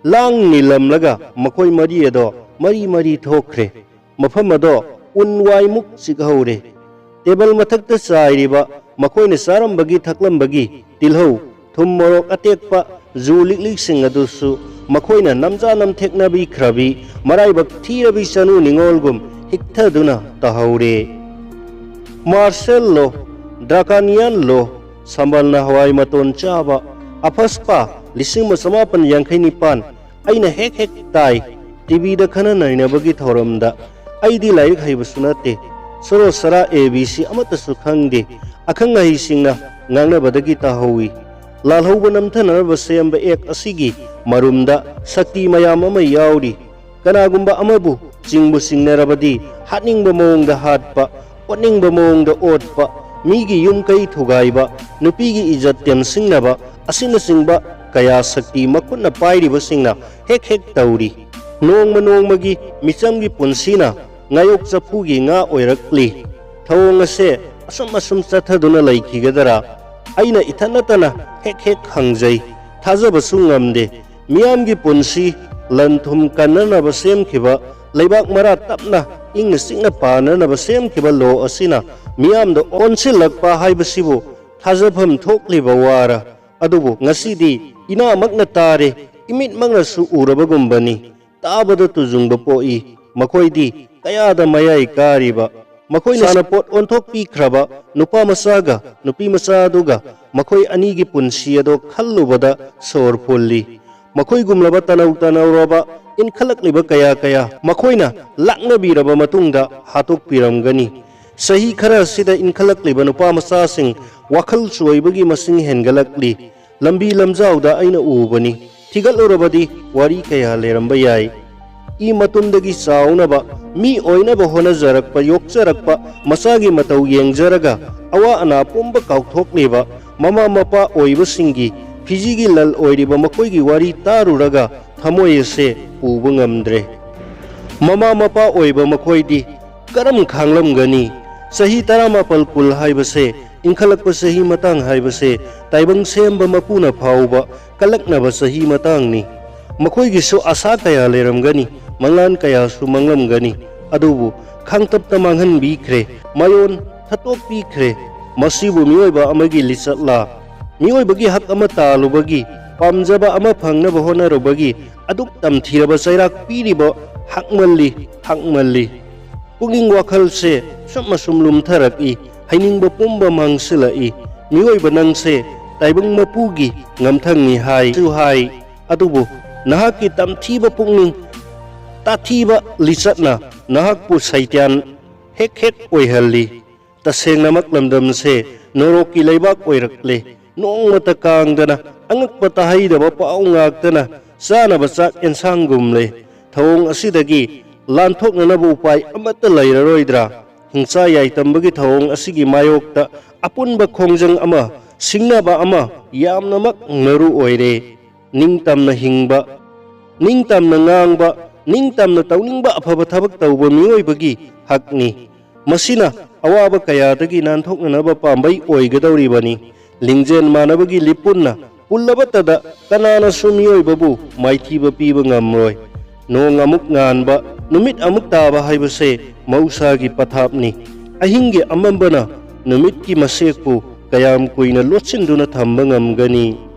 ꯂꯥꯡ ꯅꯤꯜꯂꯝꯂꯒ ꯃꯈꯣꯏ ꯃꯔꯤ ꯑꯗꯣ ꯃꯔꯤ ꯃꯔꯤ ꯊꯣꯛꯈ꯭ꯔꯦ꯫ ꯃꯐꯝ ꯑꯗꯣ ꯎꯟ ꯋꯥꯏꯃꯨꯛ ꯆꯤꯛꯍꯧꯔꯦ꯫ ꯇꯦꯕꯜ ꯃꯊꯛꯇ ꯆꯥꯏꯔꯤꯕ ꯃꯈꯣꯏꯅ ꯆꯥꯔꯝꯕꯒꯤ ꯊꯛꯂꯝꯕꯒꯤ ꯇꯤꯜꯍꯧ, ꯊꯨꯝ ꯃꯣꯔꯣꯛ ꯑꯇꯦꯛꯄ, ꯖꯨ ꯂꯤꯛꯂꯤꯛꯁꯤꯡ ꯑꯗꯨꯁꯨ ꯃꯈꯣꯏꯅ ꯅꯝꯖꯥ ꯅꯝꯊꯦꯛꯅꯕꯤꯈ꯭ꯔꯕꯤ ꯃꯔꯥꯏꯕꯛ ꯊꯤꯔꯕꯤ ꯆꯅꯨ ꯅꯤꯉꯣꯜꯒꯨꯝ ꯍꯤꯛꯊꯗꯨꯅ ꯇꯥꯍꯧꯔꯦ꯫ ꯃꯥꯔꯁꯦꯜ ꯂꯣ, ꯗ꯭ꯔꯥꯀꯥꯅꯤꯌꯥꯟ ꯂꯣ, ꯁꯝꯕꯜꯅ ꯍꯋꯥꯏ ꯃꯇꯣꯟ ꯆꯥꯕ, ꯑꯐꯁꯄꯥ ꯂꯤꯁꯤꯡ ꯑꯃ ꯆꯃꯥꯄꯟ ꯌꯥꯡꯈꯩ ꯅꯤꯄꯥꯟ, ꯑꯩꯅ ꯍꯦꯛ ꯍꯦꯛ ꯇꯥꯏ꯫ ꯇꯤꯚꯤꯗ ꯈꯟꯅ ꯅꯩꯅꯕꯒꯤ ꯊꯧꯔꯝꯗ꯫ ꯑꯩꯗꯤ ꯂꯥꯏꯔꯤꯛ ꯍꯩꯕꯁꯨ ꯅꯠꯇꯦ꯫ ꯁꯣꯔꯣ ꯁꯔꯥ ꯑꯦ ꯕꯤ ꯁꯤ ꯑꯃꯠꯇꯁꯨ ꯈꯪꯗꯦ꯫ ꯑꯈꯪ ꯑꯍꯩꯁꯤꯡꯅ ꯉꯥꯡꯅꯕꯗꯒꯤ ꯇꯥꯍꯧꯏ꯫ ꯂꯥꯜꯍꯧꯕ ꯅꯝꯊꯅꯅꯕ ꯁꯦꯝꯕ ꯑꯦꯛ ꯑꯁꯤꯒꯤ ꯃꯔꯨꯝꯗ ꯁꯛꯇꯤ ꯃꯌꯥꯝ ꯑꯃ ꯌꯥꯎꯔꯤ꯫ ꯀꯅꯥꯒꯨꯝꯕ ꯑꯃꯕꯨ ꯆꯤꯡꯕꯨ ꯆꯤꯡꯅꯔꯕꯗꯤ ꯍꯥꯠꯅꯤꯡꯕ ꯃꯑꯣꯡꯗ ꯍꯥꯠꯄ, ꯑꯣꯠꯅꯤꯡꯕ ꯃꯑꯣꯡꯗ ꯑꯣꯠꯄ, ꯃꯤꯒꯤ ꯌꯨꯝ ꯀꯩ ꯊꯨꯒꯥꯏꯕ, ꯅꯨꯄꯤꯒꯤ ꯏꯖꯠ ꯇꯦꯝꯁꯤꯡꯅꯕ ꯑꯁꯤꯅꯆꯤꯡꯕ ꯀꯌꯥ ꯁꯛꯇꯤ ꯃꯈꯨꯠꯅ ꯄꯥꯏꯔꯤꯕꯁꯤꯡꯅ ꯍꯦꯛ ꯍꯦꯛ ꯇꯧꯔꯤ꯫ ꯅꯣꯡꯃ ꯅꯣꯡꯃꯒꯤ ꯃꯤꯆꯝꯒꯤ ꯄꯨꯟꯁꯤꯅ ꯉꯥꯌꯣꯛ ꯆꯐꯨꯒꯤ ꯉꯥ ꯑꯣꯏꯔꯛꯂꯤ꯫ ꯊꯧꯑꯣꯡ ꯑꯁꯦ ꯑꯁꯨꯝ ꯑꯁꯨꯝ ꯆꯠꯊꯗꯨꯅ ꯂꯩꯈꯤꯒꯗꯔꯥ? ꯑꯩꯅ ꯏꯊꯟ ꯅꯠꯇꯅ ꯍꯦꯛ ꯍꯦꯛ ꯍꯪꯖꯩ꯫ ꯊꯥꯖꯕꯁꯨ ꯉꯝꯗꯦ꯫ ꯃꯤꯌꯥꯝꯒꯤ ꯄꯨꯟꯁꯤ ꯂꯟ ꯊꯨꯝ ꯀꯟꯅꯅꯕ ꯁꯦꯝꯈꯤꯕ, ꯂꯩꯕꯥꯛ ꯃꯔꯥ ꯇꯞꯅ ꯏꯪꯅ ꯆꯤꯛꯅ ꯄꯥꯟꯅꯅꯕ ꯁꯦꯝꯈꯤꯕ ꯂꯣ ꯑꯁꯤꯅ ꯃꯤꯌꯥꯝꯗ ꯑꯣꯟꯁꯤꯜꯂꯛꯄ ꯍꯥꯏꯕꯁꯤꯕꯨ ꯊꯥꯖꯐꯝ ꯊꯣꯛꯂꯤꯕ ꯋꯥꯔ? ꯑꯗꯨꯕꯨ ꯉꯁꯤꯗꯤ ꯏꯅꯥꯃꯛꯅ ꯇꯥꯔꯦ, ꯏꯃꯤꯠꯃꯛꯅꯁꯨ ꯎꯔꯕꯒꯨꯝꯕꯅꯤ꯫ ꯇꯥꯕꯗ ꯇꯨꯖꯨꯡꯕ ꯄꯣꯛꯏ꯫ ꯃꯈꯣꯏꯗꯤ ꯀꯌꯥꯗ ꯃꯌꯥꯏ ꯀꯥꯔꯤꯕ ꯃꯈꯣꯏꯅ ꯁꯥꯟꯅꯄꯣꯠ ꯑꯣꯟꯊꯣꯛꯄꯤꯈ꯭ꯔꯕ ꯅꯨꯄꯥ ꯃꯆꯥꯒ ꯅꯨꯄꯤ ꯃꯆꯥ ꯑꯗꯨꯒ ꯃꯈꯣꯏ ꯑꯅꯤꯒꯤ ꯄꯨꯟꯁꯤ ꯑꯗꯣ ꯈꯜꯂꯨꯕꯗ ꯁꯣꯔ ꯐꯨꯜꯂꯤ꯫ ꯃꯈꯣꯏꯒꯨꯝꯂꯕ ꯇꯅꯧ ꯇꯅꯧꯔꯕ ꯏꯟꯈꯠꯂꯛꯂꯤꯕ ꯀꯌꯥ ꯀꯌꯥ ꯃꯈꯣꯏꯅ ꯂꯥꯛꯅꯕꯤꯔꯕ ꯃꯇꯨꯡꯗ ꯍꯥꯠꯇꯣꯛꯄꯤꯔꯝꯒꯅꯤ꯫ ꯆꯍꯤ ꯈꯔ ꯑꯁꯤꯗ ꯏꯟꯈꯠꯂꯛꯂꯤꯕ ꯅꯨꯄꯥ ꯃꯆꯥꯁꯤꯡ ꯋꯥꯈꯜ ꯆꯣꯏꯕꯒꯤ ꯃꯁꯤꯡ ꯍꯦꯟꯒꯠꯂꯛꯂꯤ꯫ ꯂꯝꯕꯤ ꯂꯝꯖꯥꯎꯗ ꯑꯩꯅ ꯎꯕꯅꯤ꯫ ꯊꯤꯒꯠꯂꯨꯔꯕꯗꯤ ꯋꯥꯔꯤ ꯀꯌꯥ ꯂꯩꯔꯝꯕ ꯌꯥꯏ꯫ ꯏ ꯃꯇꯨꯝꯗꯒꯤ ꯆꯥꯎꯅꯕ, ꯃꯤ ꯑꯣꯏꯅꯕ ꯍꯣꯠꯅꯖꯔꯛꯄ, ꯌꯣꯛꯆꯔꯛꯄ, ꯃꯆꯥꯒꯤ ꯃꯇꯧ ꯌꯦꯡꯖꯔꯒ ꯑꯋꯥ ꯑꯅꯥ ꯄꯨꯝꯕ ꯀꯥꯎꯊꯣꯛꯂꯤꯕ ꯃꯃꯥ ꯃꯄꯥ ꯑꯣꯏꯕꯁꯤꯡꯒꯤ ꯐꯤꯖꯤꯒꯤ ꯂꯜ ꯑꯣꯏꯔꯤꯕ ꯃꯈꯣꯏꯒꯤ ꯋꯥꯔꯤ ꯇꯥꯔꯨꯔꯒ ꯊꯃꯣꯏ ꯑꯁꯦ ꯄꯨꯕ ꯉꯝꯗ꯭ꯔꯦ꯫ ꯃꯃꯥ ꯃꯄꯥ ꯑꯣꯏꯕ ꯃꯈꯣꯏꯗꯤ ꯀꯔꯝ ꯈꯥꯡꯂꯝꯒꯅꯤ? ꯆꯍꯤ ꯇꯔꯥꯃꯥꯄꯜ ꯀꯨꯟ ꯍꯥꯏꯕꯁꯦ, ꯏꯟꯈꯠꯂꯛꯄ ꯆꯍꯤ ꯃꯇꯥꯡ ꯍꯥꯏꯕꯁꯦ ꯇꯥꯏꯕꯪ ꯁꯦꯝꯕ ꯃꯄꯨꯅ ꯐꯥꯎꯕ ꯀꯜꯂꯛꯅꯕ ꯆꯍꯤ ꯃꯇꯥꯡꯅꯤ꯫ ꯃꯈꯣꯏꯒꯤꯁꯨ ꯑꯁꯥ ꯀꯌꯥ ꯂꯩꯔꯝꯒꯅꯤ, ꯃꯪꯂꯥꯟ ꯀꯌꯥꯁꯨ ꯃꯪꯂꯝꯒꯅꯤ꯫ ꯑꯗꯨꯕꯨ ꯈꯥꯡꯇꯞꯇ ꯃꯥꯡꯍꯟꯕꯤꯈ꯭ꯔꯦ, ꯃꯌꯣꯟ ꯊꯠꯇꯣꯛꯄꯤꯈ꯭ꯔꯦ꯫ ꯃꯁꯤꯕꯨ ꯃꯤꯑꯣꯏꯕ ꯑꯃꯒꯤ ꯂꯤꯆꯠꯂꯥ? ꯃꯤꯑꯣꯏꯕꯒꯤ ꯍꯛ ꯑꯃ ꯇꯥꯜꯂꯨꯕꯒꯤ, ꯄꯥꯝꯖꯕ ꯑꯃ ꯐꯪꯅꯕ ꯍꯣꯠꯅꯔꯨꯕꯒꯤ ꯑꯗꯨꯛ ꯇꯝꯊꯤꯔꯕ ꯆꯩꯔꯥꯛ ꯄꯤꯔꯤꯕ ꯍꯛꯃꯜꯂꯤ, ꯍꯛꯃꯜꯂꯤ꯫ ꯄꯨꯛꯅꯤꯡ ꯋꯥꯈꯜꯁꯦ ꯁꯨꯝ ꯑꯁꯨꯝ ꯂꯨꯝꯊꯔꯛꯏ, ꯍꯩꯅꯤꯡꯕ ꯄꯨꯝꯕ ꯃꯥꯡꯁꯤꯜꯂꯛꯏ꯫ ꯃꯤꯑꯣꯏꯕ ꯅꯪꯁꯦ ꯇꯥꯏꯕꯪ ꯃꯄꯨꯒꯤ ꯉꯝꯊꯪꯅꯤ ꯍꯥꯏꯁꯨ ꯍꯥꯏ, ꯑꯗꯨꯕꯨ ꯅꯍꯥꯛꯀꯤ ꯇꯝꯊꯤꯕ ꯄꯨꯛꯅꯤꯡ, ꯇꯥꯊꯤꯕ ꯂꯤꯆꯠꯅ ꯅꯍꯥꯛꯄꯨ ꯁꯩꯇꯥꯟ ꯍꯦꯛ ꯍꯦꯛ ꯑꯣꯏꯍꯜꯂꯤ꯫ ꯇꯁꯦꯡꯅꯃꯛ ꯂꯝꯗꯝꯁꯦ ꯅꯣꯔꯣꯛꯀꯤ ꯂꯩꯕꯥꯛ ꯑꯣꯏꯔꯛꯂꯦ꯫ ꯅꯣꯡꯃꯇ ꯀꯥꯡꯗꯅ ꯑꯉꯛꯄ ꯇꯥꯍꯩꯗꯕ ꯄꯥꯎ ꯉꯥꯛꯇꯅ ꯆꯥꯅꯕ ꯆꯥꯛ ꯑꯦꯟꯁꯥꯡꯒꯨꯝꯂꯦ꯫ ꯊꯧꯑꯣꯡ ꯑꯁꯤꯗꯒꯤ ꯂꯥꯟꯊꯣꯛꯅꯅꯕ ꯎꯄꯥꯏ ꯑꯃꯠꯇ ꯂꯩꯔꯔꯣꯏꯗ꯭ꯔꯥ? ꯍꯤꯡꯆꯥ ꯌꯥꯏꯇꯝꯕꯒꯤ ꯊꯧꯑꯣꯡ ꯑꯁꯤꯒꯤ ꯃꯥꯌꯣꯛꯇ ꯑꯄꯨꯟꯕ ꯈꯣꯡꯖꯪ ꯑꯃ, ꯁꯤꯡꯅꯕ ꯑꯃ ꯌꯥꯝꯅꯃꯛ ꯃꯔꯨ ꯑꯣꯏꯔꯦ꯫ ꯅꯤꯡꯇꯝꯅ ꯍꯤꯡꯕ, ꯅꯤꯡꯇꯝꯅ ꯉꯥꯡꯕ, ꯅꯤꯡꯇꯝꯅ ꯇꯧꯅꯤꯡꯕ ꯑꯐꯕ ꯊꯕꯛ ꯇꯧꯕ ꯃꯤꯑꯣꯏꯕꯒꯤ ꯍꯛꯅꯤ꯫ ꯃꯁꯤꯅ ꯑꯋꯥꯕ ꯀꯌꯥꯗꯒꯤ ꯅꯥꯟꯊꯣꯛꯅꯅꯕ ꯄꯥꯝꯕꯩ ꯑꯣꯏꯒꯗꯧꯔꯤꯕꯅꯤ꯫ ꯂꯤꯡꯖꯦꯜ ꯃꯥꯟꯅꯕꯒꯤ ꯂꯤꯄꯨꯟꯅ ꯄꯨꯜꯂꯕꯇꯗ ꯀꯅꯥꯅꯁꯨ ꯃꯤꯑꯣꯏꯕꯕꯨ ꯃꯥꯏꯊꯤꯕ ꯄꯤꯕ ꯉꯝꯂꯣꯏ꯫ ꯅꯣꯡ ꯑꯃꯨꯛ ꯉꯥꯟꯕ, ꯅꯨꯃꯤꯠ ꯑꯃꯨꯛ ꯇꯥꯕ ꯍꯥꯏꯕꯁꯦ ꯃꯍꯧꯁꯥꯒꯤ ꯄꯊꯥꯞꯅꯤ꯫ ꯑꯍꯤꯡꯒꯤ ꯑꯃꯝꯕꯅ ꯅꯨꯃꯤꯠꯀꯤ ꯃꯁꯦꯛꯄꯨ ꯀꯌꯥꯝ ꯀꯨꯏꯅ ꯂꯣꯠꯁꯤꯟꯗꯨꯅ ꯊꯝꯕ ꯉꯝꯒꯅꯤ?